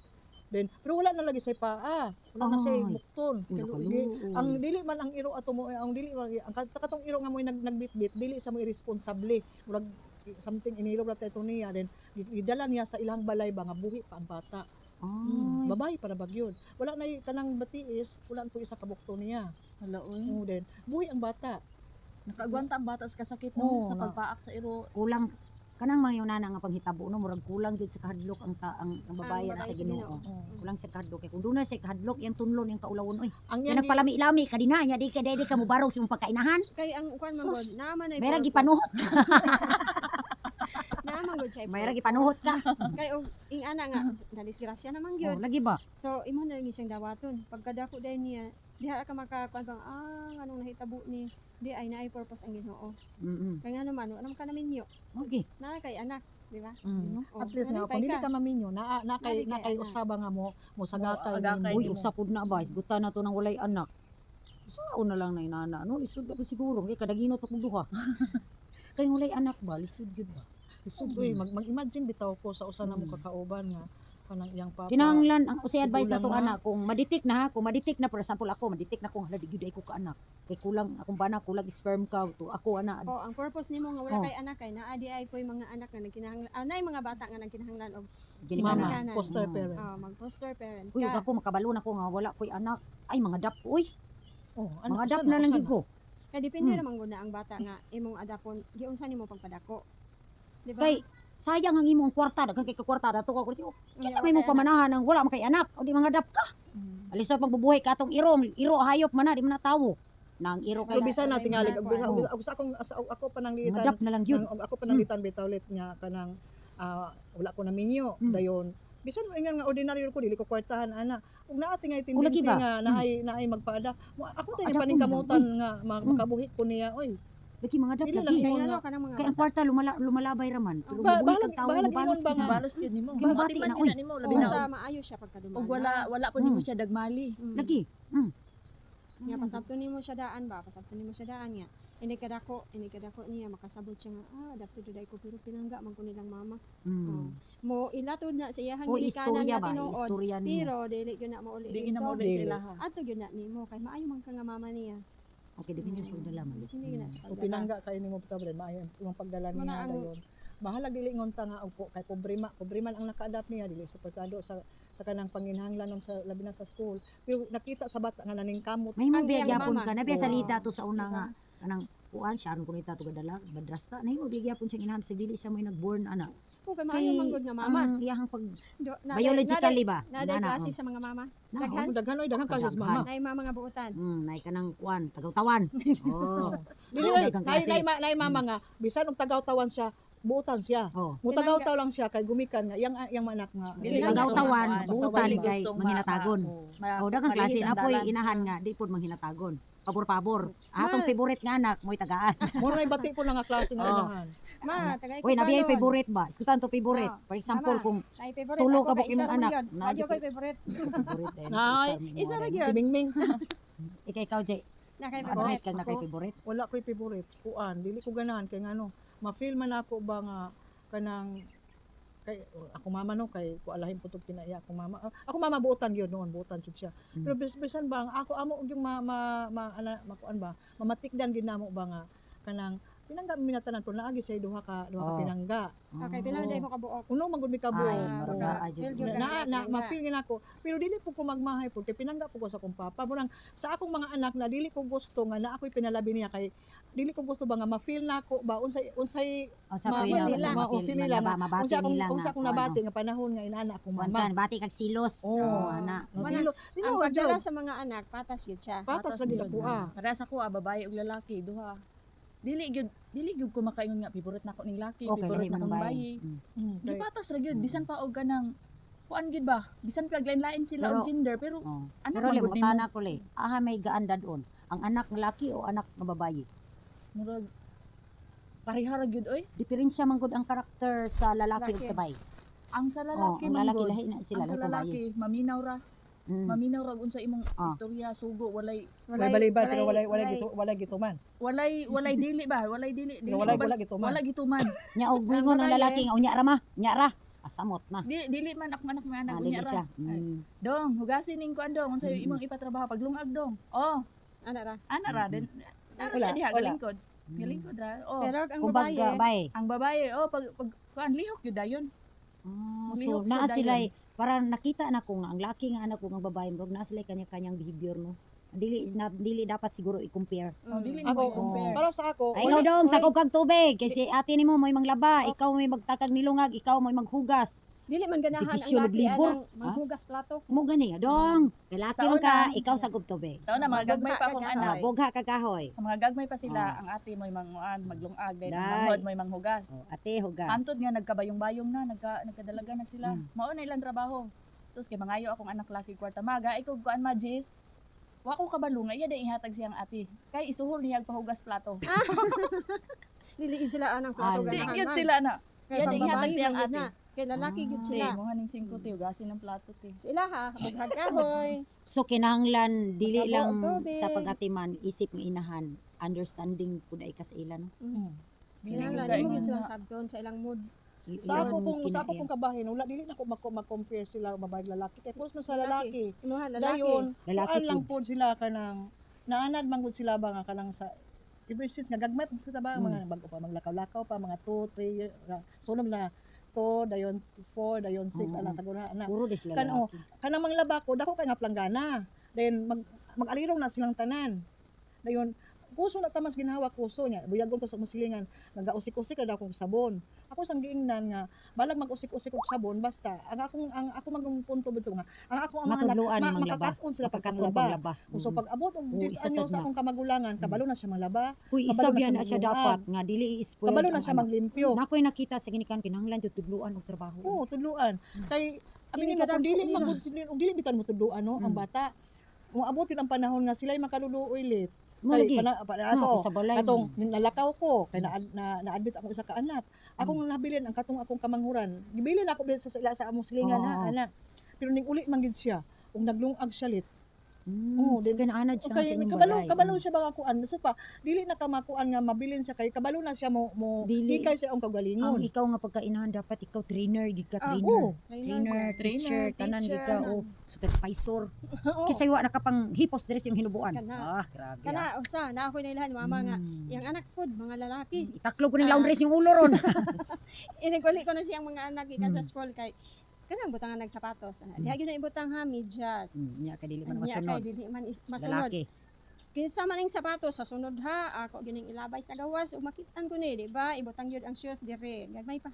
Speaker 3: Then pero wala na lagi say paa. Wala na say
Speaker 1: Ay.
Speaker 3: bukton.
Speaker 1: Uy,
Speaker 3: Gi-
Speaker 1: nakaluoy.
Speaker 3: Ang dili man ang iro ato mo ang dili man ang katong iro nga mo nagbitbit dili sa mo irresponsable. Murag something inilog ra tayo niya then gidala niya sa ilang balay ba nga buhi pa ang bata.
Speaker 1: Ay.
Speaker 3: Babae para bagyod. Wala na kanang batiis, wala po isa ka bukton niya.
Speaker 2: Hala oy.
Speaker 3: Oo, then buhi ang bata.
Speaker 2: Nakaagwanta ang bata sa kasakit no
Speaker 3: Oo,
Speaker 2: sa
Speaker 3: na.
Speaker 2: pagpaak sa iro.
Speaker 1: Kulang kanang mga yunana nga panghitabo no, murag kulang gyud sa kahadlok ang ang babae
Speaker 4: Ang
Speaker 1: na sa
Speaker 4: babae sa
Speaker 1: Ginoo.
Speaker 4: Ginoo.
Speaker 1: Kulang sa kahadlok kay kung doon na siya kahadlok iyang tunlon iyang kaulawon oy.
Speaker 3: Ang
Speaker 1: Yan nagpalami-lami ka dinha nya di ka mobarog sa imong pagkainahan.
Speaker 4: Kay ang kuan man gud,
Speaker 1: Sus,
Speaker 4: naa man ay
Speaker 1: Mayra
Speaker 4: purpose.
Speaker 1: gipanuhot.
Speaker 4: Naa man gud siya.
Speaker 1: Mayra gipanuhot ka.
Speaker 4: Kay og ing ana nga nadisgrasya naman
Speaker 1: Oh,
Speaker 4: gyud.
Speaker 1: lagi ba?
Speaker 4: So imo na lang siyang dawaton. Pagkadako dahil niya, diha ka makakuan bang ah anong nahitabo ni di ay naay purpose ang Ginoo. Kay nga naman wala man ka naminyo.
Speaker 1: Okay.
Speaker 4: Naa kay anak, di ba? Oh,
Speaker 3: At least nga
Speaker 4: nalipay
Speaker 3: kung dili
Speaker 4: ka.
Speaker 3: ka maminyo, na na kay
Speaker 4: Nalipay,
Speaker 3: na kay
Speaker 4: anak.
Speaker 3: usaba nga mo mo sagakay
Speaker 2: Mo, agakay
Speaker 3: nimo.
Speaker 1: Uy, usa pud na ba? Isgutan na to nang walay anak. Usaon na lang na inana no, lisod na pud siguro kay kadaginot akong duha. Kay walay anak ba, lisod gyud ba?
Speaker 3: Lisod uy, mag-imagine bitaw ko sa usa na mo kakauban nga kanang iyang papa.
Speaker 1: Kinahanglan ang usay advice na to
Speaker 3: Kulang na.
Speaker 1: ana kung maditik na ha, kung maditik na, for example ako, maditik na kung hala di gyud ay ko kaanak. Kay kulang akong bana, kulang sperm count to ako ana.
Speaker 4: Oh, ang purpose nimo nga wala
Speaker 1: Oh.
Speaker 4: kay anak kay naa di ay po'y mga anak nga nagkinahanglan, ah, naay mga bata nga nagkinahanglan og
Speaker 1: Ginikanan.
Speaker 3: Mama,
Speaker 4: Ginikanan.
Speaker 3: foster parent.
Speaker 4: Oh, mag foster parent
Speaker 1: Uy, ug
Speaker 4: ka.
Speaker 1: ako makabalo na ko nga wala ko'y anak. Ay mga dap uy,
Speaker 3: Oh, ano,
Speaker 1: mga
Speaker 3: usa
Speaker 1: dap na lang
Speaker 3: usa
Speaker 1: gyud ko.
Speaker 4: Kay depende ra man gud na ang bata nga imong adapon, giunsa nimo pagpadako. Di ba?
Speaker 1: Kay sayang ang imong kwarta, daghan kay ka kwarta dato ka kwarta. Kisa may
Speaker 4: Mm,
Speaker 1: mong pamanahan ang wala man kay anak o di mga adapt ka. Alisa pagbubuhay ka atong irong, iro hayop man na, di man na tawo. Nang iro kay
Speaker 3: Pero bisan na tingali
Speaker 4: Wala.
Speaker 3: og bisa og sa akong ako pananglitan
Speaker 1: Madap na lang yun.
Speaker 3: nang, og ako pananglitan bitaw ulit nga kanang wala ko naminyo dayon bisan mo ingon nga ordinaryo ko, dili ko kwartahan ana, ug naa tingay
Speaker 1: O, lagi
Speaker 3: tendency
Speaker 1: ba?
Speaker 3: nga naay naay magpaada mo ako tayo
Speaker 1: Adapt mo
Speaker 3: paningkamutan nga makabuhi ko niya oy.
Speaker 1: Lagi mga adapt
Speaker 3: Dili lang
Speaker 1: lagi.
Speaker 4: Kay
Speaker 3: ingon
Speaker 4: ano
Speaker 3: nga
Speaker 4: kanang mga
Speaker 1: Kay ang
Speaker 4: bata.
Speaker 1: kwarta lumalabay raman. Pero
Speaker 3: Ba-
Speaker 1: mabuhi
Speaker 3: bahalag
Speaker 1: kang tawo,
Speaker 3: bahalag
Speaker 1: mobalos
Speaker 3: ingon ba
Speaker 1: ka
Speaker 3: nga
Speaker 1: na.
Speaker 2: Balos gyud nimo.
Speaker 1: Kay mabati
Speaker 2: Matiman
Speaker 1: na,
Speaker 2: gyud
Speaker 1: uy.
Speaker 2: na nimo labi na
Speaker 4: Basta maayo siya pagkadumaan.
Speaker 2: og wala po nimo siya dagmali.
Speaker 1: Lagi.
Speaker 4: Nga pasabto nimo siya daan ba? Pasabto nimo siya daan nga. Ini kadako niya makasabot siya nga adapted day ko pero pinangga man ko nilang mama. Mo ilatod na sa iyahang
Speaker 1: O
Speaker 4: ginikanan
Speaker 1: istorya
Speaker 4: nga
Speaker 1: ba?
Speaker 4: tinuod.
Speaker 1: Istorya nimo.
Speaker 4: Pero dili gyud na mauli.
Speaker 2: Di gina mo
Speaker 3: Dili.
Speaker 2: sa ilaha.
Speaker 4: Adto gyud na nimo kay maayo man ka nga mama niya.
Speaker 1: Okay, depende sa pagdala man.
Speaker 4: Hindi gyud na sa
Speaker 3: o
Speaker 4: pagdala.
Speaker 3: pinangga kay nimo bitaw bre maayo imong pagdala
Speaker 4: Muna
Speaker 3: niya dayon bahalag dili ngonta nga og kay pobrema pobrema ang naka-adapt niya, dili suportado sa kanang panginahanglan sa labi na sa school, pero nakita sa bata nga naningkamot.
Speaker 1: May mo
Speaker 4: Ang iyang
Speaker 1: biyagyapon
Speaker 4: mama.
Speaker 1: ka na biya
Speaker 3: Oo.
Speaker 1: salita to sa una nga kanang kuan siya aron kuno ita to gadala madrasta na himo biyagyapon siyang inaham sa dili siya mo nagborn ana.
Speaker 4: O kay maayo man gud nga mama.
Speaker 1: Ang iyahang pag
Speaker 4: Do,
Speaker 1: biologically ba?
Speaker 4: Naday
Speaker 1: Nana,
Speaker 4: klase
Speaker 1: oh.
Speaker 4: sa mga mama.
Speaker 1: Na,
Speaker 4: Daghan.
Speaker 3: Oh, daghan oy, daghan klase sa
Speaker 1: Kadaghan.
Speaker 3: mama.
Speaker 4: Nay mama nga buotan.
Speaker 1: Nay kanang kuan tagawtawan. Oh.
Speaker 3: Dili
Speaker 1: Ah,
Speaker 3: oy,
Speaker 1: daghang
Speaker 3: nay
Speaker 1: klase.
Speaker 3: nay, nay mama nga bisan og tagaw-tawan siya, buotan siya.
Speaker 1: Oh.
Speaker 3: Mutagaw-taw lang siya kay gumikan nga iyang iyang anak nga.
Speaker 2: Dili
Speaker 1: Tagawtawan,
Speaker 2: gusto
Speaker 1: buutan
Speaker 2: dili
Speaker 1: kay
Speaker 2: gustong
Speaker 1: manghinatagon. Oh, daghang klase
Speaker 2: malihis
Speaker 1: na
Speaker 2: ang
Speaker 1: poy
Speaker 2: dalan.
Speaker 1: inahan nga di pod manghinatagon. Pabor-pabor. Atong favorite nga anak mo'y tagaan.
Speaker 3: Mo nay bati po na nga klase nga
Speaker 1: Oh.
Speaker 3: inahan.
Speaker 4: Ma, tagay
Speaker 1: Uy, nabiyay favorite ba? Iskutan to favorite.
Speaker 4: Ah,
Speaker 1: For example,
Speaker 4: tama.
Speaker 1: kung
Speaker 4: Nay favorite.
Speaker 1: tulo
Speaker 4: Ako
Speaker 1: ka
Speaker 4: kay
Speaker 1: buk
Speaker 4: isa
Speaker 1: imong
Speaker 4: ra man
Speaker 1: anak.
Speaker 4: gyud.
Speaker 1: Na,
Speaker 4: Wa gyud
Speaker 1: gyud
Speaker 4: ko'y favorite.
Speaker 1: Favorite eh.
Speaker 3: Nay,
Speaker 4: isa ra gyud.
Speaker 3: Si Mingming.
Speaker 1: Ikaw, ikaw, Jay.
Speaker 4: Na kay
Speaker 1: Admit
Speaker 4: favorite.
Speaker 1: kang nakay
Speaker 3: Ako?
Speaker 1: favorite.
Speaker 3: Wala ko'y favorite. Kuan, dili ko ganahan kay ngano. Ma-feel man ako ba nga kanang kay ako mama no kay kualahin po tog kinaiya ako mama. Ako mama buotan yun noon, buotan jud siya. Pero bisan ba ang ako amo og yung ma ma, ma, ana, makuan ba, mamatikdan gid namo ba nga kanang pinangga minatanan ko naagi say duha ka
Speaker 1: Oh.
Speaker 3: pinangga.
Speaker 4: Okay, pila na mo kabuok.
Speaker 3: Uno man gud mi kabuok.
Speaker 1: Ay,
Speaker 4: Ah,
Speaker 1: murag
Speaker 4: mura.
Speaker 1: naa jud.
Speaker 4: Feel gyud
Speaker 3: Na,
Speaker 4: ka
Speaker 3: na,
Speaker 4: nga
Speaker 3: na
Speaker 4: pinangga.
Speaker 3: ma-feel gid ako pero dili po ko magmahay po kay pinangga po ko sa akong papa murang sa akong mga anak na dili ko gusto nga na ako'y pinalabi niya kay dili ko gusto ba nga ma-feel na ako ba unsay unsay
Speaker 1: O sa
Speaker 3: ma-
Speaker 1: po nila,
Speaker 3: nila,
Speaker 1: ma-feel
Speaker 3: ma-feel nila
Speaker 1: nila,
Speaker 3: nga,
Speaker 1: mabati
Speaker 3: unsa akong
Speaker 1: nila
Speaker 3: unsa
Speaker 1: nga.
Speaker 3: akong nabati nga panahon nga inaana akong
Speaker 1: Kuan
Speaker 3: mama.
Speaker 1: kan, bati kag silos.
Speaker 3: Oo.
Speaker 1: Oh, ana.
Speaker 3: No, silo
Speaker 4: Ang
Speaker 3: tinuod
Speaker 4: pagdala
Speaker 3: jud.
Speaker 4: sa mga anak, patas yun siya.
Speaker 3: Patas lagi
Speaker 2: yun.
Speaker 3: ako ah.
Speaker 2: Parehas ako babae ug lalaki duha. Dili gyud ko makaingon nga favorite nako ning laki,
Speaker 1: Okay,
Speaker 2: favorite
Speaker 1: lahi man
Speaker 2: nako
Speaker 1: ang
Speaker 2: ning
Speaker 1: bayi.
Speaker 2: bayi. Di patas ra gyud bisan pa og kanang kuan gyud ba? Bisan pa lain-lain sila
Speaker 1: Pero-
Speaker 2: og gender pero
Speaker 1: Oh.
Speaker 2: anak
Speaker 1: Pero
Speaker 2: man
Speaker 1: le
Speaker 2: gud nimo.
Speaker 1: mutana ko le. Aha may gaandad on. Ang anak nga laki o anak nga babayi?
Speaker 2: Murag pareha ra gyud oy.
Speaker 1: Diferensya man gud ang karakter sa lalaki ug
Speaker 4: Laki.
Speaker 1: sa bayi.
Speaker 2: Ang sa
Speaker 1: Oh,
Speaker 2: lalaki
Speaker 1: ang
Speaker 2: man
Speaker 1: lalaki
Speaker 2: gud.
Speaker 1: lahi na sila
Speaker 2: Ang sa
Speaker 1: lahi kung bayi.
Speaker 2: lalaki maminaw ra. Maminaw ra unsa imong istorya sugo walay
Speaker 3: Walay balibad pero walay gituman.
Speaker 2: walay walay dili ba? Walay dili dili
Speaker 3: Pero walay wala gituman.
Speaker 2: wala gituman.
Speaker 1: Nya og wingon ang
Speaker 4: babae.
Speaker 1: lalaki nga unya ra ma, unya ra. Asamot na.
Speaker 2: Dili man akong anak may anak
Speaker 1: Ah,
Speaker 2: unya
Speaker 1: dili
Speaker 2: ra.
Speaker 1: siya.
Speaker 2: Ay. Dong, hugasin ning kuan dong unsa imong ipatrabaho paglungag dong. Oh,
Speaker 4: Ana ra.
Speaker 2: ana ra din. Nara
Speaker 3: Wala,
Speaker 2: siya diha
Speaker 3: wala.
Speaker 2: galingkod. Galingkod ra. Oh.
Speaker 4: Pero ang
Speaker 1: Kumbaga,
Speaker 4: babae,
Speaker 1: bay.
Speaker 2: Ang babae oh pag kuan lihok gyud dayon.
Speaker 1: Ah, so
Speaker 2: Lihok
Speaker 1: naa
Speaker 2: siya
Speaker 1: sila
Speaker 2: dayon.
Speaker 1: para nakita na ko nga ang laki nga anak ko nga babae murag naa sila kanya-kanyang behavior no. Dili na, dili dapat siguro i-compare.
Speaker 2: Oh, dili
Speaker 3: Ako,
Speaker 2: mo i-compare.
Speaker 3: para sa ako,
Speaker 1: Ay, ikaw dong, sakop kag tubig kasi ate nimo mo'y manglaba, ikaw mo'y magtakag nilungag, ikaw mo'y maghugas.
Speaker 4: Dili man ganahan ang
Speaker 1: Dipisyon og
Speaker 4: laki
Speaker 1: libor.
Speaker 4: anang manghugas plato.
Speaker 1: Mo gani, dong. Kay laki
Speaker 2: Sa
Speaker 1: man ka,
Speaker 2: una-
Speaker 1: ikaw sakop tubig.
Speaker 2: Sa una mga gagmay pa akong
Speaker 4: Bugha ka
Speaker 2: anak.
Speaker 1: Ah, bugha ka kahoy.
Speaker 2: Sa mga gagmay pa sila,
Speaker 1: Ah.
Speaker 2: ang ate mo'y manguan, maglungag, then
Speaker 1: Day.
Speaker 2: ang manghod mo'y manghugas.
Speaker 1: Oh, ate hugas.
Speaker 2: Antod nga nagkabayong-bayong na, nagkadalaga na sila. Mao na ilang trabaho. Sus kay mangayo akong anak laki kwarta maga, ikaw kuan ma Jis. Wa ko kabalo nga iya day ihatag siyang ate. Kay isuhol niya ang pahugas plato.
Speaker 4: Dili gid sila anang plato
Speaker 1: Ah,
Speaker 2: Di
Speaker 4: ganahan
Speaker 2: gyud
Speaker 4: man.
Speaker 2: sila na.
Speaker 4: Kay
Speaker 2: Iya day
Speaker 4: pang
Speaker 2: ihatag
Speaker 4: babae
Speaker 2: siyang
Speaker 4: man gyud
Speaker 2: ate.
Speaker 4: na. Kay lalaki gyud
Speaker 2: Te,
Speaker 4: sila.
Speaker 2: mo ning singko te, hugasin ang plato te.
Speaker 4: Sila ha, bughag kahoy.
Speaker 1: So kinahanglan dili
Speaker 4: Magkabo
Speaker 1: lang
Speaker 4: og tubig.
Speaker 1: sa pag-atiman isip nga inahan, understanding pud ay ka sa ila no.
Speaker 2: Dili gyud
Speaker 4: Kinahanglan
Speaker 2: ka
Speaker 4: nimo
Speaker 2: ingon
Speaker 4: gyud silang
Speaker 2: nga.
Speaker 4: sabton sa ilang mood.
Speaker 3: Sa ako pong sa ako pong kabahin wala dili na ko ma-compare sila babae ug lalaki kay pulos man sa lalaki.
Speaker 4: Imuha lalaki.
Speaker 3: Dayon,
Speaker 1: Lalaki
Speaker 3: kuan lang
Speaker 1: pud.
Speaker 3: pod sila kanang naanad man gud sila ba nga kanang sa ever since nga gagmay pa sila ba mga bago pa maglakaw-lakaw pa mga 2 3 sunod na 2 dayon 4 dayon 6 ana tagura ana
Speaker 1: Puro di sila
Speaker 3: kan oh,
Speaker 1: lalaki.
Speaker 3: kanang manglaba ko dako kay nga planggana, then mag magalirong na silang tanan, dayon Kuso na tamas ginhawa kuso niya. Buyagon ko sa musilingan, nagausik-usik ra daw akong sabon. Ako sang giingnan nga balag mag-usik-usik og sabon, basta ang ako magong punto bitaw nga ang ako ang mga anak
Speaker 1: Matudloan mang laba.
Speaker 3: makakat-on sila
Speaker 1: Makakaton
Speaker 3: paglaba.
Speaker 1: paglaba.
Speaker 3: So pag abot og
Speaker 1: Oo,
Speaker 3: 10
Speaker 1: isa
Speaker 3: anyo
Speaker 1: sad
Speaker 3: sa
Speaker 1: na.
Speaker 3: akong kamagulangan, kabalo na siya manglaba,
Speaker 1: Uy, isa
Speaker 3: kabalo na
Speaker 1: biya
Speaker 3: siya
Speaker 1: na siya
Speaker 3: maglungag.
Speaker 1: dapat nga dili i-spoil.
Speaker 3: Kabalo na
Speaker 1: ang
Speaker 3: siya
Speaker 1: anak.
Speaker 3: maglimpyo.
Speaker 1: Na ako'y nakita sa ginikan kinahanglan jud tudluan og trabaho.
Speaker 3: Oo, tudluan. Kay aminin
Speaker 4: Kini
Speaker 3: mo kung
Speaker 4: kadako
Speaker 3: dili
Speaker 4: nila.
Speaker 3: man gud kung dili bitan mo tudluan, no, ang bata. Kung abot yun ang panahon nga sila'y makaluluoy lit.
Speaker 1: Mo
Speaker 3: Kay
Speaker 1: lagi.
Speaker 3: pana
Speaker 1: Na,
Speaker 3: ato,
Speaker 1: ako sa balay.
Speaker 3: atong nalakaw ko kay na, na, na-admit ako isa ka anak. Akong nabilin ang katong akong kamanghuran. Gibilin ako bilin sa sila sa among silingan, ha, anak. Pero ning uli man gid siya ug naglungag siya lit. Oo,
Speaker 1: Din kanaanad siya
Speaker 3: Okay,
Speaker 1: sa inyong
Speaker 3: kabalo
Speaker 1: balay.
Speaker 3: kabalo siya ba kuan. So pa dili na ka makuan nga mabilin siya kay kabalo na siya mo mo
Speaker 1: Dili.
Speaker 3: hikay sa iyong
Speaker 1: Ang
Speaker 3: kaugalingon.
Speaker 1: ikaw nga pagkainahan dapat ikaw trainer gid ka,
Speaker 4: Ah,
Speaker 1: trainer.
Speaker 3: oo.
Speaker 1: Trainer,
Speaker 2: Trainer,
Speaker 1: teacher, tanan gid ka
Speaker 2: teacher.
Speaker 1: o supervisor.
Speaker 4: Oo.
Speaker 1: Kisay wa na ka pang hipos diri sa iyong hinubuan.
Speaker 4: Kana.
Speaker 1: Ah, grabe.
Speaker 4: Kana usa na ako nailahan mama nga
Speaker 1: Mm.
Speaker 4: yang anak pod mga lalaki.
Speaker 1: Itaklog ko ning laundry sa iyong ulo ron.
Speaker 4: Iniguli ko na siyang mga anak gikan sa school kay kanang butangan nagsapatos. Ah, diha gyud na ibutang ha medyas.
Speaker 1: Nya ka dili man
Speaker 4: Nya kay
Speaker 1: masunod.
Speaker 4: dili man masunod.
Speaker 1: Lalaki.
Speaker 4: Kinsa man ning sapatos sa sunod ha, ako gyud ning ilabay sa gawas ug makitaan ko ni, di ba? Ibutang gyud ang shoes dire. Gagmay pa.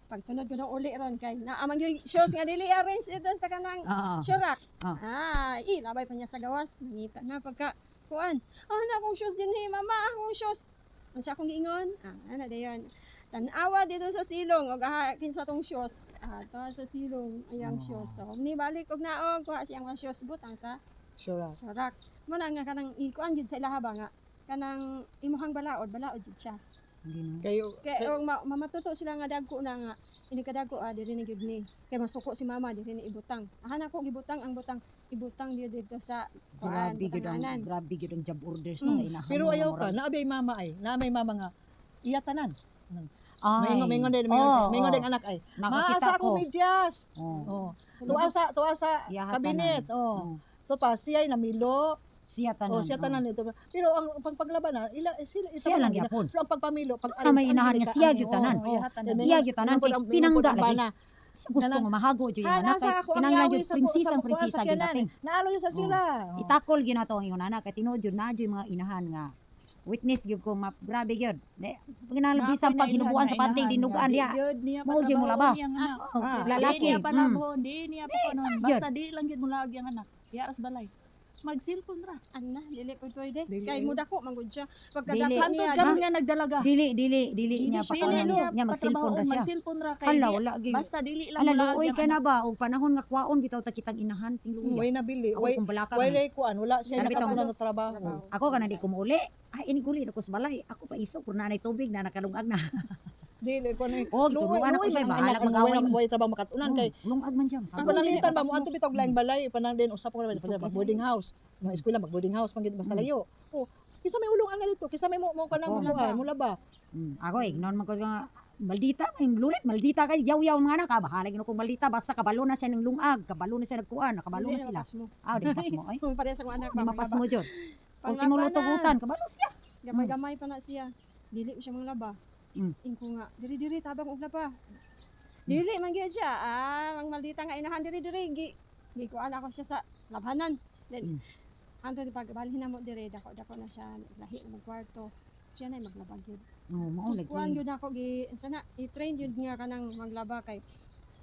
Speaker 4: Pag sunod ko nang uli ron kay naa man gyud shoes nga dili arrange dito sa kanang shoe rack. Ah, ilabay pa niya sa gawas. Nangita na pagka kuan. Ah, na akong shoes din ni mama, akong shoes. Ang sa akong giingon, ah, ana dayon. Tan-awa dito sa silong og aha kinsa tong shoes. Ah, to sa silong ayang shoes. So, ni balik og naog kuha siyang mga shoes butang sa
Speaker 3: Sure.
Speaker 4: shoe rack. Mo na nga kanang ikuan gid sa ilaha ba nga kanang imuhang balaod, balaod jud siya.
Speaker 1: Hindi na.
Speaker 3: Kayo
Speaker 4: Kay og mamatuto sila nga dagko na nga ini kadagko ah diri ni gyud ni. Kay masuko si mama diri ni ibutang. Aha nako gibutang ang butang ibutang diri dito sa kuan
Speaker 1: Grabe gyud ang
Speaker 4: butanganan.
Speaker 1: grabe gyud ang job orders mga inahan.
Speaker 3: Pero
Speaker 1: mga
Speaker 3: ayaw ka,
Speaker 1: moral.
Speaker 3: naabay mama ay, na may mama nga iya tanan.
Speaker 1: Ay.
Speaker 3: Maingon din,
Speaker 1: Oo,
Speaker 3: maingon
Speaker 1: oo.
Speaker 3: din anak ay.
Speaker 1: Nakakita
Speaker 3: Maasa
Speaker 1: ko.
Speaker 3: akong medyas.
Speaker 1: Oo.
Speaker 3: Oh. Tuwa sa
Speaker 1: Iya
Speaker 3: kabinet.
Speaker 1: tanan.
Speaker 3: Oh.
Speaker 1: Oo.
Speaker 3: To pa siya ay namilo.
Speaker 1: Siya tanan.
Speaker 3: Oh, siya tanan ito. Pero ang pagpaglaba na ila eh, sila isa
Speaker 1: Siya
Speaker 3: man
Speaker 1: lang
Speaker 3: gina-
Speaker 1: gyapon.
Speaker 3: Pero ang pagpamilo, pag
Speaker 1: Na may inahan nga siya gyud tanan. Iya gyud tanan kay pinangga lagi. Siya gusto
Speaker 3: Kanang-
Speaker 1: nga mahago jud yung
Speaker 3: Ha,
Speaker 1: anak
Speaker 3: nasa
Speaker 1: kay
Speaker 3: ako ang
Speaker 1: kinahanglan
Speaker 3: yawi
Speaker 1: jud
Speaker 3: sa
Speaker 1: prinsesa
Speaker 3: sa
Speaker 1: ang prinsesa
Speaker 3: sa
Speaker 1: gyud natin.
Speaker 3: Naalo yun sa sila. Oh.
Speaker 1: Itakol gyud nato ang ingon anak kay tinuod jud na jud yung mga inahan nga witness gyud ko map grabe gyud. Di kinahanglan bisan pag hinubuan sa panting dinugaan diya.
Speaker 2: Niya
Speaker 1: Mao gyud mo laba.
Speaker 2: Niyang anak.
Speaker 1: Oh,
Speaker 3: Ah,
Speaker 1: lalaki.
Speaker 2: Di niya panabhon, di niya pakunon.
Speaker 1: gyud.
Speaker 2: Basta di lang gyud mulaag yang anak. Yaras balay. Mag-cellphone ra.
Speaker 4: Ana dili pud pwede.
Speaker 3: Dili.
Speaker 4: Kay mudako man gud siya.
Speaker 1: Dili.
Speaker 4: Pagkadako
Speaker 2: Hantod
Speaker 4: niya
Speaker 2: karon nga nagdalaga.
Speaker 1: Dili dili dili
Speaker 4: Dili
Speaker 1: niya
Speaker 4: siya,
Speaker 1: pakunon
Speaker 4: dili
Speaker 1: niya mag-cellphone ra siya.
Speaker 2: Mag-cellphone ra kay
Speaker 1: Hala
Speaker 2: di-
Speaker 1: wala gyud.
Speaker 2: Basta dili lang
Speaker 1: Ala
Speaker 2: mulaag
Speaker 1: luoy
Speaker 2: yang
Speaker 1: ka na ba og panahon nga kwaon bitaw ta kitang inahan ting luoy.
Speaker 3: Way nabili,
Speaker 1: Ako
Speaker 3: way
Speaker 1: kung balaka
Speaker 3: way
Speaker 1: ka na.
Speaker 3: lay kuan, wala siya
Speaker 1: Kana bitong-
Speaker 3: nakatunan ng trabaho.
Speaker 1: Ako kana di ko muuli. Ay ini guli na ko sa balay. Ako pa isog pero nanay tubig na nakalungag na.
Speaker 3: Dili ko ni.
Speaker 1: Oh, gituruan ako siya bahala mag-away mi.
Speaker 3: Way trabaho makatunan kay
Speaker 1: Lungag man siya.
Speaker 3: Ang
Speaker 1: Sabi
Speaker 3: pananglitan ba mo adto bitog laing balay panang din usap ko naman
Speaker 1: Isog
Speaker 3: mag
Speaker 1: kasi.
Speaker 3: boarding house. Mga eskwela mag boarding house man gid basta layo. Oh, kisa may ulong ana dito, kisa may mo mo kanang
Speaker 1: Ako.
Speaker 3: kuan, mula ba?
Speaker 1: Ako eh, noon man ko nga maldita, may lulit, maldita kay yaw-yaw mga anak, ah, bahala gino kung maldita basta kabalo na siya ng lungag, kabalo na siya nagkuan, nakabalo na
Speaker 4: Dili
Speaker 1: sila.
Speaker 4: mapas mo.
Speaker 1: Ah, di pas mo ay.
Speaker 4: Kung parehas akong anak
Speaker 1: Di mapas mo jud.
Speaker 4: Panglaba
Speaker 1: Ultimo
Speaker 4: na.
Speaker 1: lutugutan, kabalo siya.
Speaker 4: Gamay-gamay pa na siya. Dili siya manglaba. Ingko nga, diri-diri tabang og laba. Dili man gyud siya. Ah, ang maldita nga inahan diri-diri gi gikuan ako siya sa labhanan. Then anto pag balhin na mo diri dako-dako na siya lahi na magkwarto. Siya na maglaba gyud.
Speaker 1: Oh, mao lagi.
Speaker 4: Kuan gyud ako gi sana i-train gyud nga kanang maglaba kay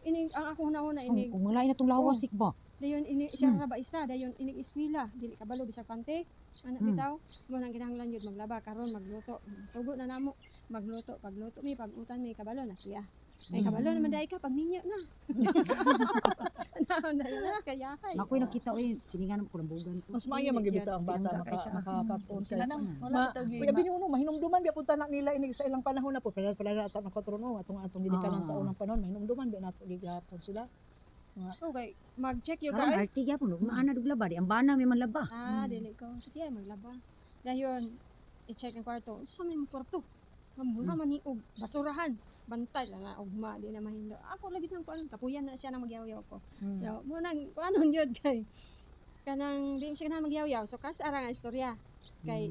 Speaker 4: ini ang ako una-una ini
Speaker 1: Kung wala na tong lawas
Speaker 4: Oh.
Speaker 1: ik ba.
Speaker 4: dayon ini siya ra ba isa dayon inig eskwela dili kabalo bisag pante anak bitaw mo nang kinahanglan gyud maglaba karon magluto sugo na namo magluto pagluto mi pagutan mi kabalo na siya ay kabalo naman dai ka pag ninyo na na na kaya kay
Speaker 1: Nakoy nakita oy, siningan ko lambugan ko.
Speaker 3: Mas maayo magibita ang bata
Speaker 1: Pinangga
Speaker 3: maka
Speaker 1: kay siya.
Speaker 3: makakaton kay.
Speaker 2: Kanang wala
Speaker 3: Ma,
Speaker 2: bitaw gyud
Speaker 3: kuya binuno mahinumduman biya punta na nila inig sa ilang panahon na po. Pero pala na ato nakatron oh, atong atong ginikanan sa unang panahon mahinumduman biya nato gihapon sila.
Speaker 4: Okay, mag-check yung
Speaker 1: Karon
Speaker 4: kay
Speaker 1: arti gyapon, ug maana dug laba di ang bana may man laba.
Speaker 4: ah dili ko kasi ay maglaba dayon i-check ang kwarto sa may kwarto mamura man ni og basurahan bantay lang na ugma di na mahindo ako lagi nang kuan kapuyan na siya nang magyaw-yaw ko. So, mo nang kuanon yun kay kanang di siya kanang magyaw-yaw. So kas ara nga istorya kay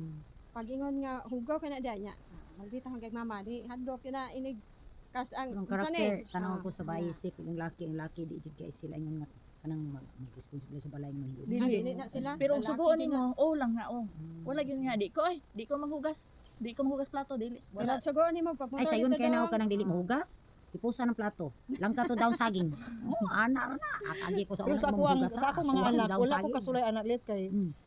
Speaker 4: pag-ingon nga hugaw ka na diya nya. Maldita kang kay mama di hadlok yun na inig kas ang
Speaker 1: Ang
Speaker 4: unsa ni?
Speaker 1: karakter, tanaw
Speaker 4: Ah,
Speaker 1: ko sa
Speaker 4: ana.
Speaker 1: bayisik, kung laki ang laki di jud kay sila ingon nga Kanang may responsibilidad sa balay mo.
Speaker 2: Dili.
Speaker 4: Ah, dili na sila.
Speaker 2: Pero
Speaker 4: Lalaki
Speaker 2: sugoon
Speaker 4: din
Speaker 2: nimo, oh lang na oh.
Speaker 1: Mm.
Speaker 2: Wala gyud nga di ko ay, di ko manghugas. Di ko manghugas plato dili.
Speaker 4: Wala
Speaker 2: Wala.
Speaker 4: sugoon nimo pag
Speaker 1: Ay, sayon kay na ka nang dili mohugas. Tipusa ng plato. Langka to daon saging. Oh, ana ra na. Akagi ko sa
Speaker 3: Pero
Speaker 1: una
Speaker 3: sa ako ang
Speaker 1: manghugas.
Speaker 3: sa ako mga
Speaker 1: Asuhan,
Speaker 3: anak,
Speaker 1: daon
Speaker 3: wala ko
Speaker 1: saging.
Speaker 3: kasulay anak lit kay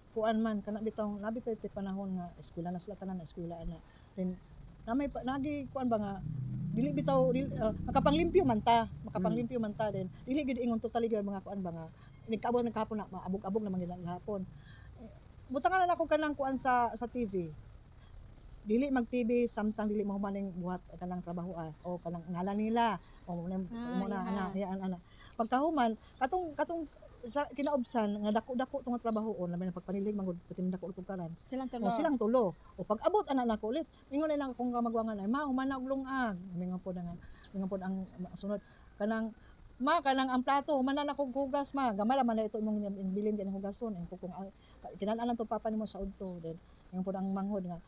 Speaker 3: kuan man kana bitong nabitoy ti panahon nga eskwela na sila tanan na eskwela na. Then na may nagi kuan ba nga dili bitaw dili, makapanglimpyo man ta, makapanglimpyo man ta then dili gid ingon totally gyud mga kuan ba nga nagkaabot nagkahapon na maabog-abog na man gyud ang hapon. Eh, butangan na nako kanang kuan sa TV. Dili mag TV samtang dili mo humaning buhat kanang trabaho ah, o kanang ngalan nila o mo na mo na
Speaker 4: iya.
Speaker 3: ana iya ana. Pagkahuman katong katong sa kinaubsan nga dako-dako tong trabahoon labi na pagpanilig man gud pati dako tugkaran.
Speaker 4: Silang tulo.
Speaker 3: O silang tulo. O pag abot ana nako ulit, ingon na lang akong kamagwangan ay ma human na og lungag. Mingon po na nga, mingon po ang sunod kanang ma kanang ang plato human na nako hugas ma gamay ra man na ito imong bilin din hugason ang kung kinahanglan to papa nimo sa udto then ingon po ang manghod nga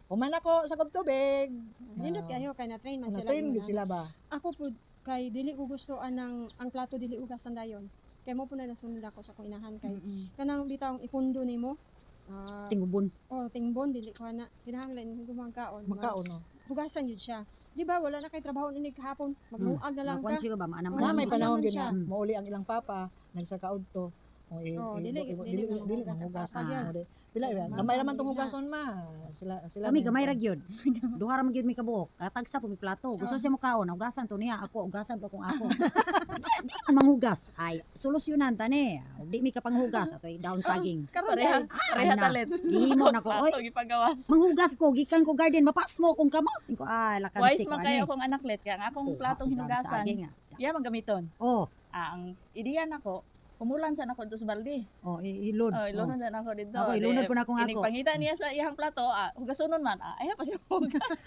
Speaker 3: human ako sa kog tubig.
Speaker 4: Nindot kayo kay na train man
Speaker 3: Na
Speaker 4: sila.
Speaker 3: train
Speaker 4: ingon
Speaker 3: gid sila ba.
Speaker 4: Ako po kay dili ko gusto anang ang plato dili ugasan dayon. Kay mo po na nasunod ako sa akong inahan kay kanang bitawng ipundo nimo. Ah,
Speaker 1: Tingubon.
Speaker 4: oh, tingbon dili ko na kinahanglan gumang kaon.
Speaker 3: Magkaon no.
Speaker 4: Hugasan yun siya. Di ba wala na kay trabaho ni kahapon, magluag na lang
Speaker 1: Makuan
Speaker 4: ka.
Speaker 1: siya ba maanam-anam.
Speaker 3: Na may
Speaker 4: Ano
Speaker 3: panahon
Speaker 4: man
Speaker 3: gid
Speaker 4: siya.
Speaker 3: na mauli ang ilang papa nagsakaod to. O,
Speaker 4: Oh, dili-
Speaker 3: dili
Speaker 4: dili
Speaker 3: dili
Speaker 4: na
Speaker 3: manghugas
Speaker 4: manghugas ang
Speaker 3: ang
Speaker 4: papa
Speaker 3: papa.
Speaker 4: yun.
Speaker 3: Pila ba?
Speaker 4: Ma-
Speaker 3: Gamay ra man tong
Speaker 4: ma-
Speaker 3: hugason ma. Sila sila
Speaker 1: Kami
Speaker 3: ni-
Speaker 1: gamay ra gyud. Duha ra man gyud mi kabuok. Katagsa po mi plato. Gusto
Speaker 4: Oh.
Speaker 1: siya mo kaon, hugasan to niya. Ako hugasan pa kung ako. Di man manghugas. Ay, solusyonan ta ni. Di mi kapanghugas atoy daon saging.
Speaker 4: Karon
Speaker 2: Pareha,
Speaker 4: ay,
Speaker 2: pareha
Speaker 1: ana.
Speaker 2: talit.
Speaker 1: Gihimo na ko, oy.
Speaker 2: Plato gipagawas.
Speaker 1: Manghugas ko gikan ko garden mapasmo kong kamot. Ko ah lakan
Speaker 2: Wise man kayo akong anak let kay ang akong
Speaker 1: Oh,
Speaker 2: platong hinugasan.
Speaker 1: Saging, ah.
Speaker 2: Iya man gamiton.
Speaker 1: Oh,
Speaker 2: Ah, ang ideya nako, humulan sa nako dito sa balde.
Speaker 1: oh ilod.
Speaker 2: Oh, ilunod sa nako dito.
Speaker 1: Ako ilunod po na akong ako.
Speaker 2: Inigpangita niya sa iyang plato, ah, hugasonon man. Ah, ayaw pa siya hugas.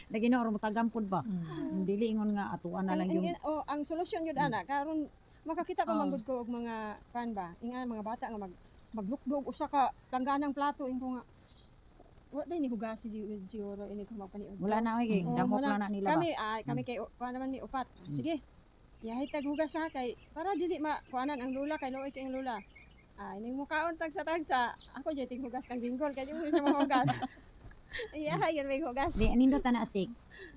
Speaker 1: Lagi na oro matagampod ba. Dili ingon nga atuan na
Speaker 4: ang,
Speaker 1: lang
Speaker 4: ang,
Speaker 1: yung
Speaker 4: oh, ang solusyon yun ana karon makakita pa
Speaker 2: Oh.
Speaker 4: man gud ko og mga kan ba inga mga bata nga maglukdog usa ka langganang plato ingo nga wa day ni hugasi siguro ini ko magpaniod.
Speaker 1: Wala na oy kay
Speaker 4: Oo,
Speaker 1: damok
Speaker 4: wala.
Speaker 1: lang na nila ba.
Speaker 4: Kami ay kami kay kuan naman ni upat. Sige. Yahay tag hugas ha kay para dili ma kuanan ang lula kay luoy kay ang lula. Ay ning mukaon tagsa tagsa. Ako jay ting hugas kang jinggol kay di mo siya mahugas. Iyahay yun may hugas.
Speaker 1: Di nindot na asik.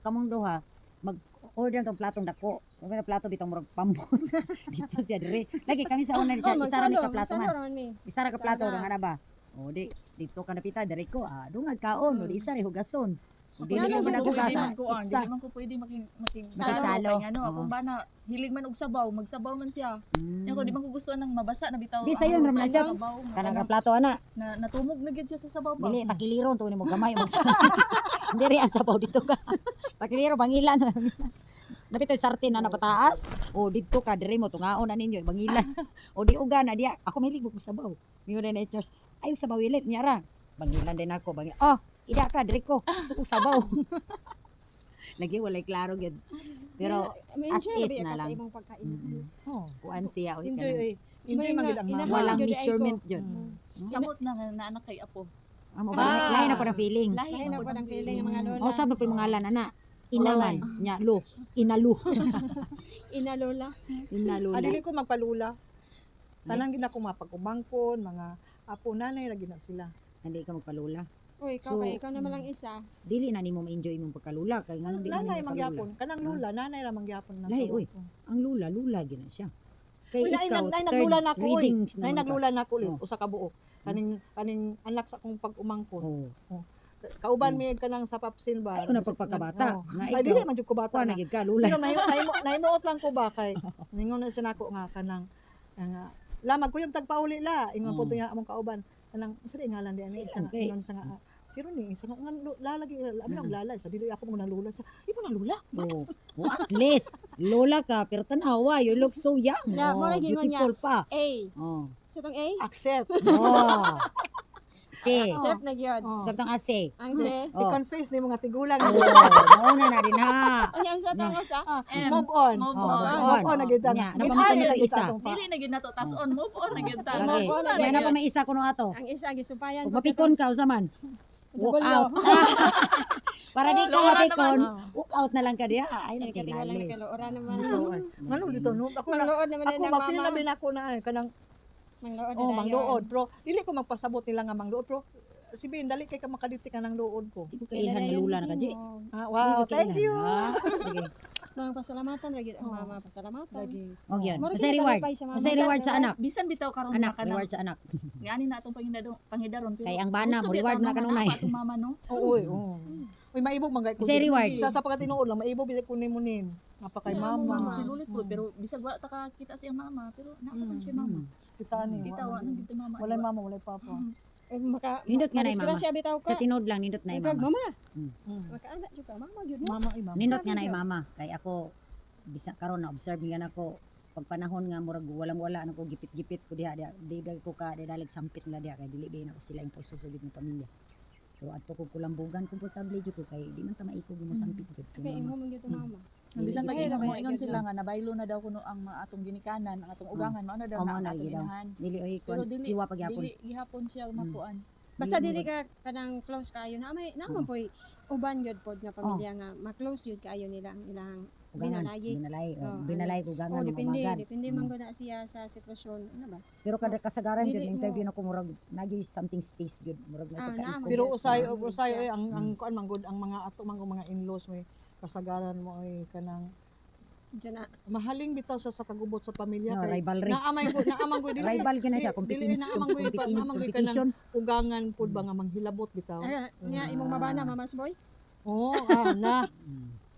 Speaker 1: Kamong duha mag order tong platong dako. Kung may plato bitong murag pambot. Dito siya dire. Lagi kami sa una ni
Speaker 4: Oh,
Speaker 1: isa ra mi ka plato man.
Speaker 4: magsalo man mi.
Speaker 1: Isa ra ka plato
Speaker 4: Sana.
Speaker 1: nga na ba. O di dito ka napita dire ko. Ah, dungag kaon, o di isa ra hugason. O dili
Speaker 4: Nga
Speaker 1: mo
Speaker 4: lang,
Speaker 1: man
Speaker 2: Dili
Speaker 1: hugas.
Speaker 2: man ko, ah,
Speaker 1: Isa.
Speaker 2: dili man ko pwede makig
Speaker 1: Makigsalo.
Speaker 2: Kay ngano,
Speaker 1: Oo.
Speaker 2: akong bana hilig man og sabaw, magsabaw man siya. Nya ko di man ko gusto nang mabasa na bitaw.
Speaker 1: Di, sayon
Speaker 2: ang
Speaker 1: ra man
Speaker 2: luto
Speaker 1: siya.
Speaker 2: sa sabaw.
Speaker 1: Kanang ka plato ana.
Speaker 2: Na natumog na gyud siya sa sabaw ba.
Speaker 1: Dili takiliron to nimo gamay mag. Diri ang sabaw dito ka. Takiliro bangilan. Napit yung sartin na napataas. O didto ka diri mo tungaon na ninyo bangilan. O di uga na diya ako mahilig mo sabaw. Mingon na Charles, ay sabaw ilit niya ra. Bangilan din ako bangil. Oh, ida ka diri ko. Gusto kong sabaw. Lagi walay klaro gyud. Pero as
Speaker 4: Enjoy
Speaker 1: is
Speaker 4: na
Speaker 1: na
Speaker 4: ka
Speaker 1: lang.
Speaker 4: sa imong pagkain.
Speaker 3: Oh.
Speaker 1: Kuan siya oy
Speaker 3: Enjoy
Speaker 1: kanang
Speaker 3: oy. Enjoy
Speaker 4: May
Speaker 3: man
Speaker 4: nga,
Speaker 3: gid ang mama.
Speaker 4: inahan
Speaker 1: walang
Speaker 4: gyud ay ko.
Speaker 1: measurement jud.
Speaker 2: Samot na nga na anak kay apo.
Speaker 1: Amo ba
Speaker 3: Ah.
Speaker 1: lahi na po ng feeling.
Speaker 2: Lahi
Speaker 4: Lahi na
Speaker 2: po
Speaker 4: po ng feeling ang mga lola.
Speaker 1: O sab na po yung mga ngalan ana. Inaman nya lo, inalu.
Speaker 4: Ina lola.
Speaker 1: Inalula.
Speaker 3: Ah, dili ko magpalula. Tanan gid ako mapagkumangkon, mga apo nanay ra gid na sila.
Speaker 1: Hindi ka magpalula.
Speaker 4: Uy, ikaw
Speaker 1: So,
Speaker 4: kay ikaw naman lang isa.
Speaker 1: Dili na nimo ma-enjoy imong pagkalula kay nganong di man
Speaker 3: Nanay
Speaker 1: nimo
Speaker 3: man
Speaker 1: magpalula.
Speaker 3: gyapon, kanang lula, nanay ra man gyapon na.
Speaker 1: Lahi, uy. Ang lula, lula gina siya. Kay
Speaker 3: Uy, nay,
Speaker 1: ikaw,
Speaker 3: nay,
Speaker 1: third
Speaker 3: naglula na ako, uy.
Speaker 1: readings
Speaker 3: Nay
Speaker 1: naman ka.
Speaker 3: naglula na ako ulit,
Speaker 1: Oh.
Speaker 3: usa ka buok. Kaning kaning anak sa akong pag-umangkon.
Speaker 1: Oh.
Speaker 3: Kauban mi kanang sa papsin ba.
Speaker 1: Ay, una pagpakabata.
Speaker 3: Oo.
Speaker 1: Nga
Speaker 3: Ay, dili
Speaker 1: ikaw,
Speaker 3: man jud ko bata
Speaker 1: kuha
Speaker 3: na.
Speaker 1: na gyud ka, lula.
Speaker 3: Pero naimuot lang ko ba kay ningon na siya nako nga kanang nga la magkuyog tagpauli la ingon po
Speaker 1: Mm.
Speaker 3: to nga among kauban kanang unsa di ngalan di ani isa nga
Speaker 1: Okay.
Speaker 3: ingon sa nga ah, sino ni isa nga nga lalagi labi nang lala sa dili ako mo nalula sa imo nalula.
Speaker 1: Oh. Oh, at least, lola ka, pero tanawa, you look so young.
Speaker 4: Yeah,
Speaker 1: Oh,
Speaker 4: mura gingon niya.
Speaker 1: beautiful pa.
Speaker 4: A.
Speaker 1: Oh.
Speaker 4: Sa tong A?
Speaker 3: Accept.
Speaker 1: Oh. Si.
Speaker 4: Accept na gyud.
Speaker 3: Oh.
Speaker 1: Sabtang ase.
Speaker 4: Ang C.
Speaker 1: Oh.
Speaker 3: I-confess ni mga tigulang.
Speaker 1: Oh, mauna na din ha.
Speaker 4: Unya ang sa tong usa.
Speaker 3: Ah,
Speaker 2: M.
Speaker 3: move on.
Speaker 2: Move
Speaker 1: Oh,
Speaker 2: on.
Speaker 3: Move on na gyud ta.
Speaker 1: Nya,
Speaker 3: Inani
Speaker 1: napamata
Speaker 3: na
Speaker 1: na
Speaker 3: gyud
Speaker 1: isa.
Speaker 3: ta atong pa.
Speaker 2: Dili na gyud nato tas on move on na gyud ta.
Speaker 1: Lagi.
Speaker 2: Move on na
Speaker 1: Nya na
Speaker 2: gyud.
Speaker 1: pa may isa kuno ato.
Speaker 4: Ang isa gisumpayan.
Speaker 1: Ug mapikon ka usa man. Walk
Speaker 4: W.
Speaker 1: out. Para di ka
Speaker 2: Loora
Speaker 1: mapikon,
Speaker 3: naman.
Speaker 1: walk out na lang ka diha. Ay,
Speaker 4: Ay, katiwala na
Speaker 1: nagkinalis.
Speaker 4: kay Loora naman.
Speaker 3: Bitaw, ay. Ngano dito no? Ako na
Speaker 4: Mangluod naman
Speaker 3: ako
Speaker 4: na
Speaker 3: ma-feel
Speaker 4: mama.
Speaker 3: na bin ako na ay, kanang
Speaker 4: Mangluod na
Speaker 3: oh
Speaker 4: dayon.
Speaker 3: mangluod pero dili ko magpasabot nila nga mangluod pero si Bin dali kay ka makaditi ka ng luod ko.
Speaker 1: Di ko kailhan nga lula na ka, Ji.
Speaker 3: Ah,
Speaker 1: Di
Speaker 3: wow,
Speaker 1: ko
Speaker 3: thank
Speaker 1: kailhan.
Speaker 3: you.
Speaker 1: Ah, sige.
Speaker 4: Mga pasalamatan lagi ang
Speaker 3: Oh.
Speaker 4: mama, pasalamatan.
Speaker 3: Lagi.
Speaker 1: Og yun.
Speaker 4: Mura
Speaker 1: Unsay
Speaker 4: gyud
Speaker 1: reward?
Speaker 4: kalipay sa mama.
Speaker 1: Unsay reward sa anak?
Speaker 2: Bisan bitaw karon
Speaker 1: Anak,
Speaker 2: na kanang
Speaker 1: reward sa anak.
Speaker 2: ngani na atong pangidaron pero
Speaker 1: Kay ang bana,
Speaker 2: gusto
Speaker 1: mo reward
Speaker 2: bitaw
Speaker 1: na kanunay.
Speaker 2: nga naa pa atong mama no.
Speaker 3: Oo, oy, oo. Uy, maibog man gay ko.
Speaker 1: Unsay reward?
Speaker 3: Sa pagkatinuod lang maibog bisan kunin mo nin. Napakay mama.
Speaker 2: Mama si Lulit po pero bisag wala ta kakita sa iyang mama pero naa pa man siya mama.
Speaker 3: Kita ni.
Speaker 2: Kita wa nang dito mama.
Speaker 3: Walay mama, walay papa.
Speaker 4: Eh, maka
Speaker 1: Nindot nga na yung mama.
Speaker 4: madisgrasya bitaw ka.
Speaker 1: Sa tinod lang, nindot na yung
Speaker 4: Ikaw,
Speaker 1: mama.
Speaker 4: mama. Makaana jud ka, mama gyud mo.
Speaker 3: Mama, ay mama.
Speaker 1: Nindot nga na yung mama. Kay ako, bisa karon na observe nga nako pag panahon nga murag walang wala na ko gipit-gipit ko diha diha di ba ko ka di dalag sampit nga diha kay dili ba na ko sila impulso sa gid ng pamilya. Pero adto ko kulambugan, komportable jud ko kay di man ta maikog mo sampit jud kay
Speaker 4: Kay
Speaker 1: mama.
Speaker 4: imo man gyud to, mama.
Speaker 2: Nang bisan pag
Speaker 4: Ay,
Speaker 2: ingon mo
Speaker 4: ay,
Speaker 2: ingon
Speaker 4: ay,
Speaker 2: sila nga nabaylo na daw kuno ang mga atong ginikanan, ang atong ugangan, mao na daw
Speaker 1: Oh,
Speaker 2: na
Speaker 1: mao
Speaker 2: ang
Speaker 1: na
Speaker 2: atong
Speaker 1: lagi daw.
Speaker 2: inahan.
Speaker 1: Dili oy
Speaker 2: Pero
Speaker 1: kon
Speaker 2: dili
Speaker 1: kiwa pagyapon.
Speaker 2: dili gihapon siya makuan.
Speaker 4: Basta
Speaker 1: Dili
Speaker 4: dili ka kanang close kaayo na may naman poy uban gyud pod nga pamilya nga ma-close gyud kaayo nila ang ilang
Speaker 1: Ugangan,
Speaker 4: binalayi.
Speaker 1: binalay, oh,
Speaker 4: Oh,
Speaker 1: binalay ko ugangan
Speaker 4: Oh,
Speaker 1: mga
Speaker 4: depende,
Speaker 1: umagan.
Speaker 4: depende man gud na siya sa sitwasyon, ano ba?
Speaker 1: Pero kada kasagaran
Speaker 4: Dili
Speaker 1: jud interview
Speaker 4: mo-
Speaker 1: na ko murag nagyoy something space jud murag may
Speaker 4: Ah,
Speaker 1: pagkaikog.
Speaker 4: naman.
Speaker 3: Pero usay
Speaker 4: Mm.
Speaker 3: usay
Speaker 4: Siya.
Speaker 3: oy ang kuan man gud ang mga ato man gud mga in-laws may kasagaran mo ay kanang
Speaker 4: Diyan na.
Speaker 3: mahaling bitaw sa kagubot sa pamilya
Speaker 1: No,
Speaker 3: kay
Speaker 1: rivalry.
Speaker 3: naamay gud naamang gud dili
Speaker 1: Rival gyud na siya,
Speaker 3: dili
Speaker 1: competition,
Speaker 3: naamang gud naamang gud
Speaker 1: competition.
Speaker 3: ugangan pud ba nga manghilabot bitaw.
Speaker 4: Ah, niya imong mabana mamas boy.
Speaker 3: Oo, ah, na.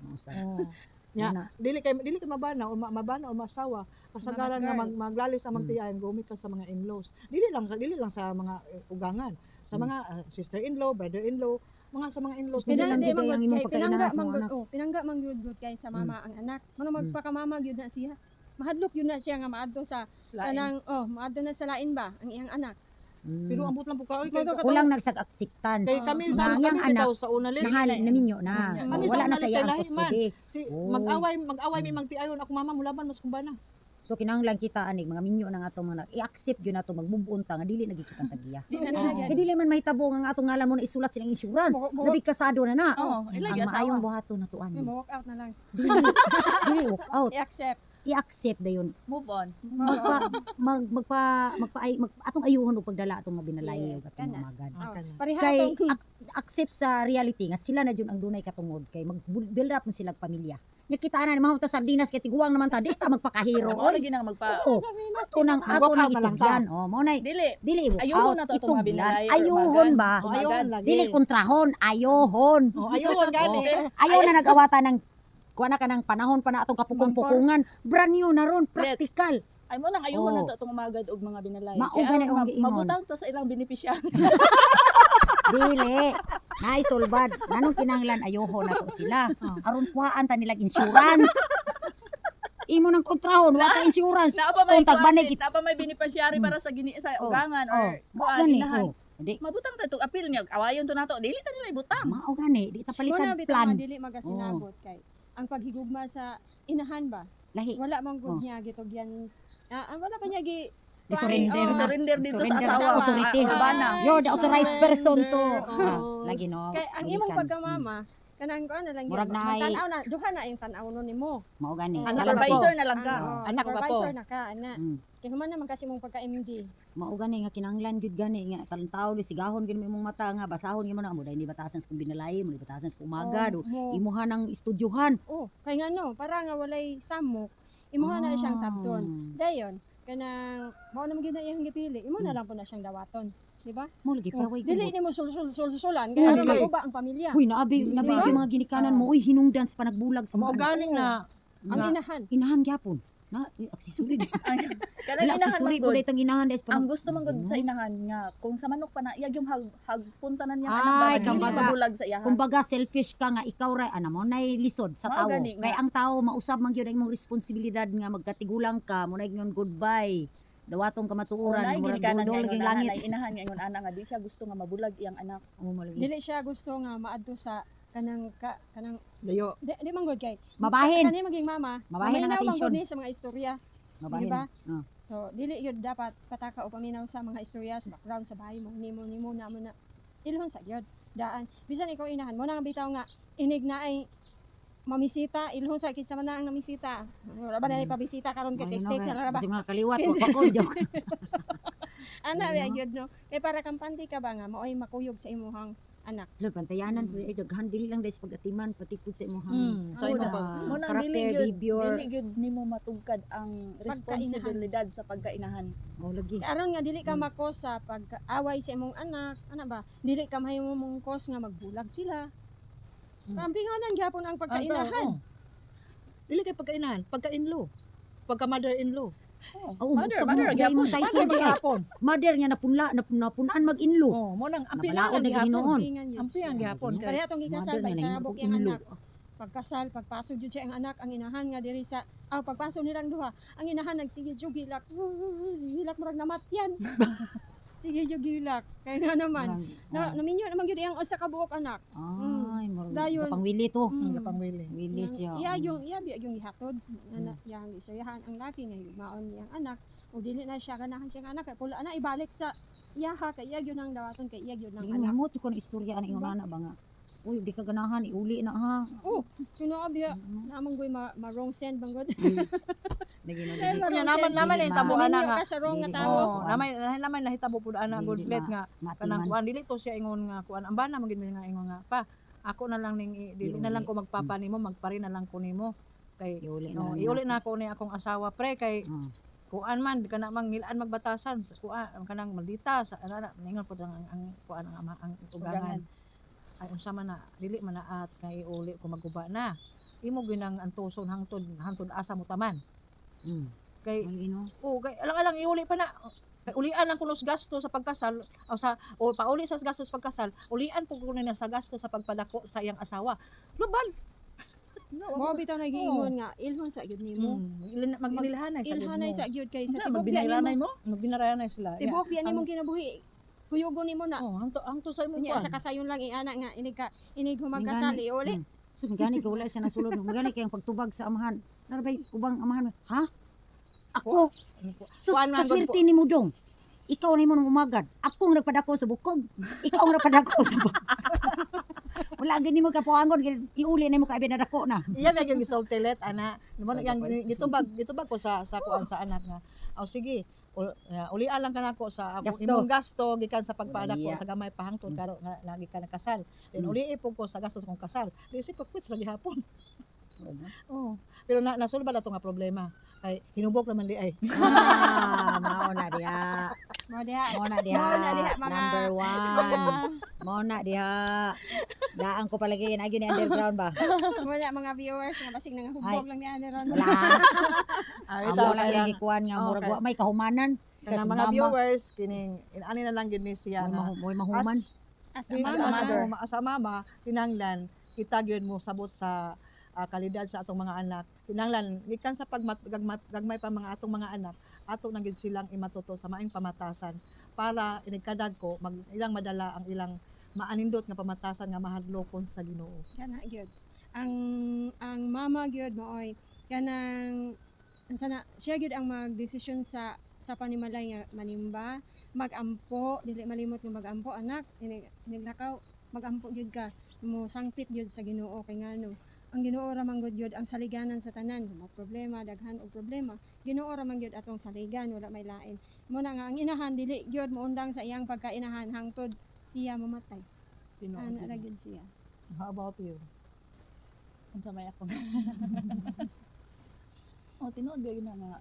Speaker 1: Usa.
Speaker 3: Oo. Nya,
Speaker 1: Ana.
Speaker 3: dili kay mabana o mabana o masawa kasagaran
Speaker 4: Mamas
Speaker 3: nga
Speaker 4: girl.
Speaker 3: maglalis ang magtiyahan gumi ka sa mga in-laws. Dili lang sa mga ugangan, sa mga sister-in-law, brother-in-law, mga sa mga in-laws.
Speaker 1: Sus, Pinsan
Speaker 4: Pinangga
Speaker 1: gud
Speaker 4: man
Speaker 1: kay ang
Speaker 4: gud
Speaker 1: imong
Speaker 4: kay
Speaker 1: pagkainahan
Speaker 4: pinangga
Speaker 1: sa
Speaker 4: man
Speaker 1: mga
Speaker 4: gud
Speaker 1: anak.
Speaker 4: oh, pinangga man gud gud kay sa mama ang anak. Mga magpakamama gyud na siya. Mahadlok gyud na siya nga maadto sa
Speaker 2: Lain.
Speaker 4: kanang oh, maadto na sa lain ba ang iyang anak.
Speaker 3: Pero ambot lang po ka oy, kay,
Speaker 4: Mga
Speaker 1: Kulang nagsag acceptance.
Speaker 3: kay kami
Speaker 1: Na
Speaker 3: sa
Speaker 1: ang iyang
Speaker 3: kami
Speaker 1: anak,
Speaker 3: bitaw sa una lil.
Speaker 1: Nahal naminyo na.
Speaker 2: Kami
Speaker 3: sa
Speaker 1: Wala na
Speaker 3: una
Speaker 1: sa
Speaker 3: lil,
Speaker 1: iya ang
Speaker 3: kay lahi man.
Speaker 1: custody.
Speaker 3: Si
Speaker 1: Oh.
Speaker 3: mag-away mi magtiayon ako mama mulaban mas kumbana.
Speaker 1: So kinahanglan kita anig mga minyo na nga atong mga i-accept gyud nato mag-move on ta nga dili na gid kitang tagiya.
Speaker 2: Di na
Speaker 3: Oo.
Speaker 2: na
Speaker 1: Kay dili man mahitabo nga ang atong ngalan mo na isulat silang insurance. Labi kasado na na.
Speaker 2: Oh, ila
Speaker 1: Ang
Speaker 2: gyud asawa.
Speaker 1: maayong buhaton nato ani.
Speaker 4: Mo walk out na lang.
Speaker 1: Dili dili walk out.
Speaker 4: I-accept.
Speaker 1: I-accept dayon.
Speaker 2: Move on.
Speaker 1: Magpa mag magpa magpa ay, mag, atong ayuhon og pagdala atong mga binalay
Speaker 4: Yes,
Speaker 1: ug atong
Speaker 4: kana.
Speaker 1: umagad.
Speaker 3: Ah, kana.
Speaker 4: Pareha
Speaker 1: Kay
Speaker 4: atong
Speaker 1: accept sa reality nga sila na jud ang dunay katungod kay mag-build up man sila og pamilya. Nya kita na mahong ta sardinas kay tiguang naman ta di ta magpakahero
Speaker 2: Mao
Speaker 1: oy.
Speaker 2: lagi nang magpa
Speaker 1: Oo. Ato nang ato
Speaker 3: Mag-walk
Speaker 1: nang
Speaker 3: out na lang ta.
Speaker 1: itugyan. Oh, mao nay
Speaker 2: dili
Speaker 1: dili i-walk
Speaker 2: Ayuhon
Speaker 1: out
Speaker 2: na to atong mga
Speaker 1: itugyan.
Speaker 2: binalay or
Speaker 1: Ayuhon
Speaker 2: umagan.
Speaker 1: ba?
Speaker 3: Oh, ayohon lagi.
Speaker 1: Dili kontrahon, ayohon.
Speaker 3: Oh, ayohon gani.
Speaker 1: Ayaw na nag-awata ng kuha na ka ng panahon pa na atong kapukong-pukungan. Brand new na ron, practical.
Speaker 2: Ay mo nang ayuhon
Speaker 1: Oo.
Speaker 2: na to atong umagad og mga binalay.
Speaker 1: Mao
Speaker 2: Kaya
Speaker 1: gani
Speaker 2: aron
Speaker 1: akong giingon.
Speaker 2: mabutang to sa ilang benepisyaryo.
Speaker 1: Dili. Nay solbad. Nanong kinahanglan ayohon na to sila. Aron kuhaan ta nilag insurance. Imo nang kontrahon, wa ka insurance.
Speaker 2: Naa pa may
Speaker 1: Gusto tagbanay
Speaker 2: kuan, naa pa may benepisyary para sa gini sa
Speaker 1: Oh,
Speaker 2: ugangan
Speaker 1: Oh,
Speaker 2: or
Speaker 1: mao
Speaker 2: kuan
Speaker 1: gani.
Speaker 2: inahan.
Speaker 1: Oh. Di,
Speaker 2: Mabutang ta itong appeal niya. Awayon to nato. Dili ta nila ibutang.
Speaker 1: mao gani, di ta
Speaker 4: Mo na
Speaker 1: palitan
Speaker 4: bitaw
Speaker 1: plan.
Speaker 4: nga dili magasinabot kay ang paghigugma sa inahan ba.
Speaker 1: Lahi.
Speaker 4: Wala man
Speaker 1: Oh.
Speaker 4: gud niya gitugyan. Ah, wala pa niya gi
Speaker 1: Gisurrender
Speaker 4: Oh.
Speaker 1: na.
Speaker 2: Surrender dito sa
Speaker 1: Surrender
Speaker 2: asawa.
Speaker 1: sa authority.
Speaker 2: Ah, urbana.
Speaker 1: You're the authorized person to.
Speaker 3: Surrender.
Speaker 1: Ah, lagi no.
Speaker 4: Kay ang imong
Speaker 1: Gikan.
Speaker 4: pagkamama kanang kuan na lang
Speaker 1: Murag
Speaker 4: gyud.
Speaker 1: naay-
Speaker 4: Magtan-aw na duha na yung tan-aw nun nimo.
Speaker 1: Mao gani.
Speaker 4: Anak
Speaker 1: Salam
Speaker 2: Supervisor na lang ka.
Speaker 4: Oh,
Speaker 3: Anak ko pa po.
Speaker 4: supervisor na ka ana. Kay human naman kasi mong pagka-MD.
Speaker 1: Mao gani nga kinahanglan gyud gani nga talang tao sigahon gyud mo imong mata nga basahon gyud mo na mo dahil di batasan sa kung binalay mo di batasan sa kung umaga do
Speaker 4: Oh, mo.
Speaker 1: imuha ng estudyohan.
Speaker 4: Oh, kay ngano, para nga walay samok, imuha na siyang sabton. Dayon, kanang mao naman gyud na iyang gipili, imo na lang po na siyang dawaton, di ba?
Speaker 1: Mo lagi
Speaker 4: Oh,
Speaker 1: pero way
Speaker 4: dili
Speaker 1: gubot.
Speaker 4: nimo sulsul-sulsulan kay
Speaker 1: Uy,
Speaker 4: aron
Speaker 3: dili.
Speaker 4: maguba ang pamilya.
Speaker 1: Uy, naabi nabi
Speaker 4: Di ba?
Speaker 1: yung mga ginikanan mo uy hinungdan sa panagbulag sa
Speaker 3: Mao
Speaker 1: mga anak.
Speaker 3: ganing na
Speaker 4: Ang inahan.
Speaker 1: Inahan gyapon. Na aksesori.
Speaker 2: Kanang
Speaker 1: Wala
Speaker 2: inahan man
Speaker 1: aksesori
Speaker 2: gud.
Speaker 1: pud itang inahan dahil
Speaker 2: Ang gusto man gud sa inahan nga kung sa manok pa na iyag yung hag hagpuntanan niyang
Speaker 1: Ay,
Speaker 2: anak ba dili
Speaker 1: kumbaga-
Speaker 2: mabulag sa iyahan.
Speaker 1: Kumbaga selfish ka nga ikaw ra ana mo nay lisod sa
Speaker 2: Mao
Speaker 1: tao.
Speaker 2: gani nga.
Speaker 1: Kay ang tao mausab man gyud ang imong responsibilidad nga magkatigulang ka, mo nay ingon goodbye. Dawatong kamatuoran,
Speaker 2: Nay
Speaker 1: murag
Speaker 2: ginikanan nga
Speaker 1: dol
Speaker 2: ingon
Speaker 1: laging
Speaker 2: ana,
Speaker 1: langit.
Speaker 2: nay inahan nga ingon ana nga di siya gusto nga mabulag iyang anak.
Speaker 1: Oh, malagi.
Speaker 4: Dili siya gusto nga maadto sa kanang ka, kanang
Speaker 3: layo.
Speaker 4: di man gud kay
Speaker 1: Mabahin.
Speaker 4: Kani maging mama,
Speaker 1: Mabahin ang
Speaker 4: maminaw man
Speaker 1: atensyon.
Speaker 4: gud ni sa mga istorya.
Speaker 1: Mabahin.
Speaker 4: Di ba?
Speaker 1: Oh.
Speaker 4: So dili gyud dapat pataka o paminaw sa mga istorya sa background sa bahay mo nimo nimo na mo na ilhon sa gyud. Daan. Bisan ikaw inahan mo na nga bitaw nga inig na ay mamisita, ilhon sa kinsa man na ang namisita. Wala ba na pabisita karon kay
Speaker 1: Ay,
Speaker 4: text
Speaker 1: no,
Speaker 4: text ra ba?
Speaker 1: Kasi mga kaliwat wa pa ko joke.
Speaker 4: Ana
Speaker 1: Ay,
Speaker 4: ba
Speaker 1: no.
Speaker 4: gyud, no? Kay para kampante ka ba nga maoy makuyog sa imuhang anak.
Speaker 1: Lord, bantayanan pud ay daghan, dili lang dahil sa pag-atiman, pati pud sa imong
Speaker 3: Sa imong
Speaker 2: Mo nang
Speaker 1: karakter,
Speaker 2: dili gyud
Speaker 1: behavior.
Speaker 2: dili gyud nimo matugkad ang responsibilidad sa pagkainahan.
Speaker 1: Oh, lagi.
Speaker 4: Kay aron nga dili ka makos sa pag-away sa imong anak, ana ba? Dili ka mahimo mong kos nga magbulag sila. Pampinganan gyapon ang pagkainahan.
Speaker 3: Oo. Dili kay pagkainahan, pagka-in-law. Pagka mother-in-law.
Speaker 1: Oh,
Speaker 2: Mother,
Speaker 1: sa
Speaker 2: mother,
Speaker 1: mo
Speaker 2: gyapon.
Speaker 1: imong title
Speaker 3: Mother
Speaker 1: di ay.
Speaker 3: maghapon.
Speaker 1: Mother nga napunla, napunaan mag-inlo.
Speaker 3: Oh, mo nang ang
Speaker 1: Nabalaod
Speaker 3: pinangan
Speaker 1: na
Speaker 3: gihapon.
Speaker 1: ginoon.
Speaker 4: Pampingan yun
Speaker 3: Ang
Speaker 4: siya.
Speaker 3: pinangan gihapon kay
Speaker 4: Kaya atong gikasal
Speaker 1: Mother
Speaker 4: ba
Speaker 1: nga
Speaker 4: isa
Speaker 1: nahimo
Speaker 4: buk
Speaker 1: kong
Speaker 4: iyang
Speaker 1: inlo.
Speaker 4: anak. Pagkasal, pagpasok jud siya ang anak, ang inahan nga diri sa aw pagpasok nilang duha, ang inahan nagsige jud hilak. Hilak murag namatyan. Sige jud hilak. Kay nga naman. Na naminyo naman gyud iyang usa ka buok anak.
Speaker 1: Ay, murag
Speaker 4: Dayon.
Speaker 1: pangwili to.
Speaker 3: Pangwili.
Speaker 1: Wili siya.
Speaker 4: Iya yung iya biya yung gihatod ana yang isayahan ang laki nga maon niyang anak o dili na siya ganahan siyang anak kay pula na ibalik sa iyaha kay iya gyud ang dawaton kay iya gyud ang
Speaker 1: Hindi
Speaker 4: anak.
Speaker 1: mo ko ng istorya ana ingon ana ba nga. Uy, di ka ganahan, iuli na ha.
Speaker 4: Oh, tinuod biya namang goy ma wrong send bang god.
Speaker 1: Lagi na
Speaker 4: Eh,
Speaker 1: lagi.
Speaker 3: Nya naman naman
Speaker 1: Dili
Speaker 3: na hitabo ana
Speaker 4: Maminyo
Speaker 3: nga.
Speaker 4: ka sa wrong nga
Speaker 1: Dili
Speaker 4: tao.
Speaker 3: Oh, naman naman nahitabo pud ana
Speaker 1: Dili
Speaker 3: good plate nga kanang
Speaker 1: Matiman.
Speaker 3: kuan dili to siya ingon nga kuan ang bana man gid nga ingon nga pa ako na lang ning dili na lang ko magpapa nimo, magpari na lang ko nimo kay
Speaker 1: Iuli na
Speaker 3: no,
Speaker 1: lang.
Speaker 3: iuli na ako ni akong asawa pre kay kuan man kana mangilaan magbatasan sa kuan kanang maldita sa ana na ningon pud ang kuan ang ama ang ugangan ay unsa man na dili man na at kay iuli ko maguba na imo ginang antuson hangtod hangtod asa mo taman kay
Speaker 1: Lagi no.
Speaker 3: oh, kay alang-alang iuli pa na. Kay ulian ang kunos gasto sa pagkasal o sa o pauli sa gasto sa pagkasal, ulian po kuno na sa gasto sa pagpadako sa iyang asawa. Luban.
Speaker 2: No,
Speaker 4: Mo bitaw nagiingon nga ilhon sa gyud nimo.
Speaker 3: Mag-ilhanay sa
Speaker 4: Ilhanay sa gyud kay sa
Speaker 2: Unsa
Speaker 4: tibok biya nimo.
Speaker 2: magbinayranay mo?
Speaker 3: Magbinarayanay sila.
Speaker 4: Tibok biya nimong kinabuhi. Kuyugon nimo na.
Speaker 3: Oh, hangto hangto sa imong
Speaker 4: Unya
Speaker 3: kuan.
Speaker 4: sa kasayon lang iana nga inig ka inig humagkasal
Speaker 1: Mingani.
Speaker 4: iuli.
Speaker 1: So gani ka wala siya nasulod. Gani kay ang pagtubag sa amahan. Narabay ubang amahan. Ha? Ako sus,
Speaker 3: Kuan man gud
Speaker 1: kaswerte ni mo dong. Ikaw na mo nung umagad. Ako ang nagpadako sa bukog. Ikaw ang nagpadako sa bukog. Wala gani mo kapuangon, iuli na mo ka nadako na.
Speaker 3: Iya ba yung gisultilet ana. Mo na yang gitubag gitubag ko sa kuan sa anak nga. Aw sige, ulian lang kanako sa ako
Speaker 1: Gasto.
Speaker 3: imong gasto gikan sa pagpadako
Speaker 1: Uliya.
Speaker 3: sa gamay pa hangtod karo nga lagi ka nakasal. Then uli po ko sa gasto sa kong kasal. Di si pagkwits lagi hapon. Oh. Pero na nasulba na to nga problema. Ay hinubok naman di ay.
Speaker 1: Ah, mao na diha.
Speaker 4: Mo diha.
Speaker 1: Mao na diha.
Speaker 4: Mao na diha,
Speaker 1: Number one. Mao na diha. Daan ko palagi agi ni underground ba.
Speaker 4: Wala mga viewers nga basig nang hubog lang niya ni ron.
Speaker 1: Wala.
Speaker 3: Ah,
Speaker 1: Amo lang yung gikuan nga
Speaker 3: Oh,
Speaker 1: murag
Speaker 3: okay.
Speaker 1: wa may kahumanan.
Speaker 3: Kanang
Speaker 1: Kasi
Speaker 3: mga
Speaker 1: mama,
Speaker 3: viewers kining inani na lang gyud ni siya
Speaker 1: Mo'y
Speaker 3: nga.
Speaker 1: mo'y mahuman.
Speaker 4: As a
Speaker 3: As,
Speaker 4: mama.
Speaker 3: as, mother. As a mama, kinanglan kita gyud mo sabot sa kalidad sa atong mga anak. Kinanglan gikan sa pagmat gagmay pa mga atong mga anak, ato na gyud silang imatuto sa maayong pamatasan para inigkadag ko mag ilang madala ang ilang maanindot nga pamatasan nga mahadlokon sa Ginoo.
Speaker 4: Kana gyud. Ang mama gyud mooy kanang unsa na siya gyud ang magdesisyon sa panimalay nga manimba, magampo, dili malimot nga magampo anak, inig iniglakaw, magampo gyud ka, mo sangpit gyud sa Ginoo kay ngano ang Ginoo ra man gud gyud ang saliganan sa tanan, mga problema, daghan og problema, Ginoo ra man gyud atong saligan, wala may lain. Mo na nga ang inahan dili gyud moundang sa iyang pagkainahan hangtod siya mamatay.
Speaker 2: Tinuod
Speaker 4: Ana
Speaker 2: gyud.
Speaker 4: ra gyud siya.
Speaker 3: How about you?
Speaker 2: Unsa may ako. Oh, tinuod ba gyud na nga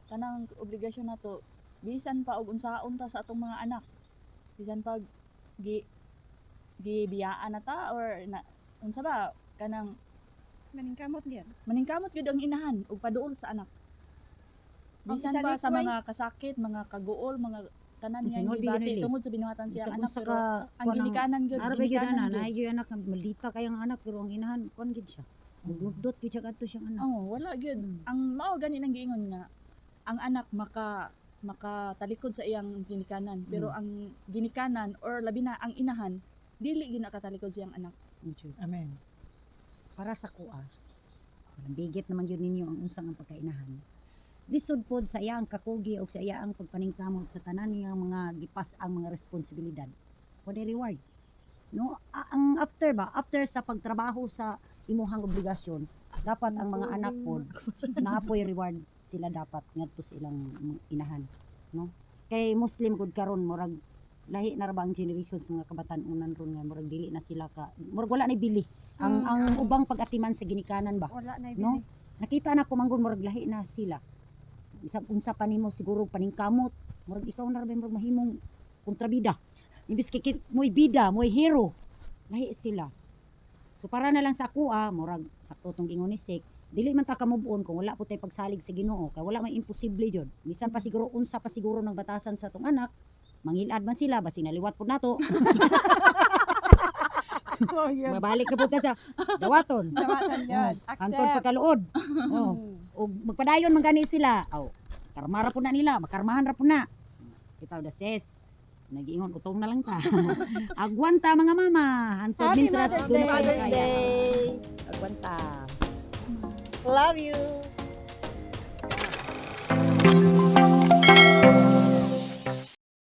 Speaker 2: kanang obligasyon nato bisan pa og unsaon ta sa atong mga anak. Bisan pa gi gibiyaan na ta or na, unsa ba kanang
Speaker 4: Maningkamot gyud.
Speaker 2: maningkamot gyud ang inahan ug paduol sa anak.
Speaker 4: Ang
Speaker 2: Bisan
Speaker 4: isa
Speaker 2: pa sa
Speaker 4: likway.
Speaker 2: mga kasakit, mga kaguol, mga tanan nga
Speaker 1: Tinuod
Speaker 2: gibati
Speaker 1: gyud,
Speaker 2: tungod sa binuhatan
Speaker 1: Bisag
Speaker 2: siyang anak
Speaker 1: unsa
Speaker 2: pero
Speaker 1: ka
Speaker 2: ang
Speaker 1: kuan ang
Speaker 2: ginikanan gyud,
Speaker 1: Ara ba gyud ana,
Speaker 2: ginikanan gyud.
Speaker 1: naay gyud anak nga maldita kayang anak pero ang inahan kuan gyud siya. Mugdot gyud siya kadto siyang anak.
Speaker 2: Oh, wala gyud. Ang mao gani nang giingon nga ang anak makatalikod sa iyang ginikanan pero ang ginikanan or labi na ang inahan dili gyud nakatalikod sa iyang anak.
Speaker 3: Amen.
Speaker 1: Para sa kuha, walang bigit naman gyud ninyo ang unsang ang pagkainahan. Lisod pod sa iyang kakugi o sa iyang pagpaningkamot sa tanan nga mga gipas ang mga responsibilidad. Wala reward. No, ang after ba, after sa pagtrabaho sa imuhang obligasyon, dapat ang mga anak pod naapoy reward sila dapat ngadto sa ilang mga inahan, no? Kay Muslim gud karon, murag lahi na ra ba ang generation sa mga kabatan-unan ron nga murag dili na sila ka, murag wala na bili ang ang ubang pag-atiman sa ginikanan ba.
Speaker 4: Wala na.
Speaker 1: No? Nakita na ko manggod, murag lahi na sila. Bisag unsa pa nimo siguro paningkamot, murag ikaw na ra ba murag mahimong kontrabida. Imbis kay mo'y bida, mo'y hero, lahi sila. So para na lang sa ako ah, murag sakto tong ingon ni Sek, dili man ta ka move on kung wala po tay pagsalig sa Ginoo, kay wala may imposible jud. Bisan pa siguro unsa pa siguro ng batasan sa tong anak, mangilad man sila basi naliwat pud nato.
Speaker 4: Oh, yeah.
Speaker 1: Mabalik na pud ta sa dawaton.
Speaker 2: Dawatan yun.
Speaker 1: Antod
Speaker 2: Accept.
Speaker 1: pagkaluod. Oh. O magpadayon man gani sila. Aw, karma ra pud na nila, makarmahan ra pud na. Bitaw da, sis. Nagiingon utong na lang ta. Agwanta, mga mama. Hantod
Speaker 4: Happy
Speaker 1: mintras
Speaker 4: Mother's
Speaker 1: doon
Speaker 4: Day.
Speaker 1: pa
Speaker 3: Mother's
Speaker 1: kaya.
Speaker 3: Day. Agwanta. Love you.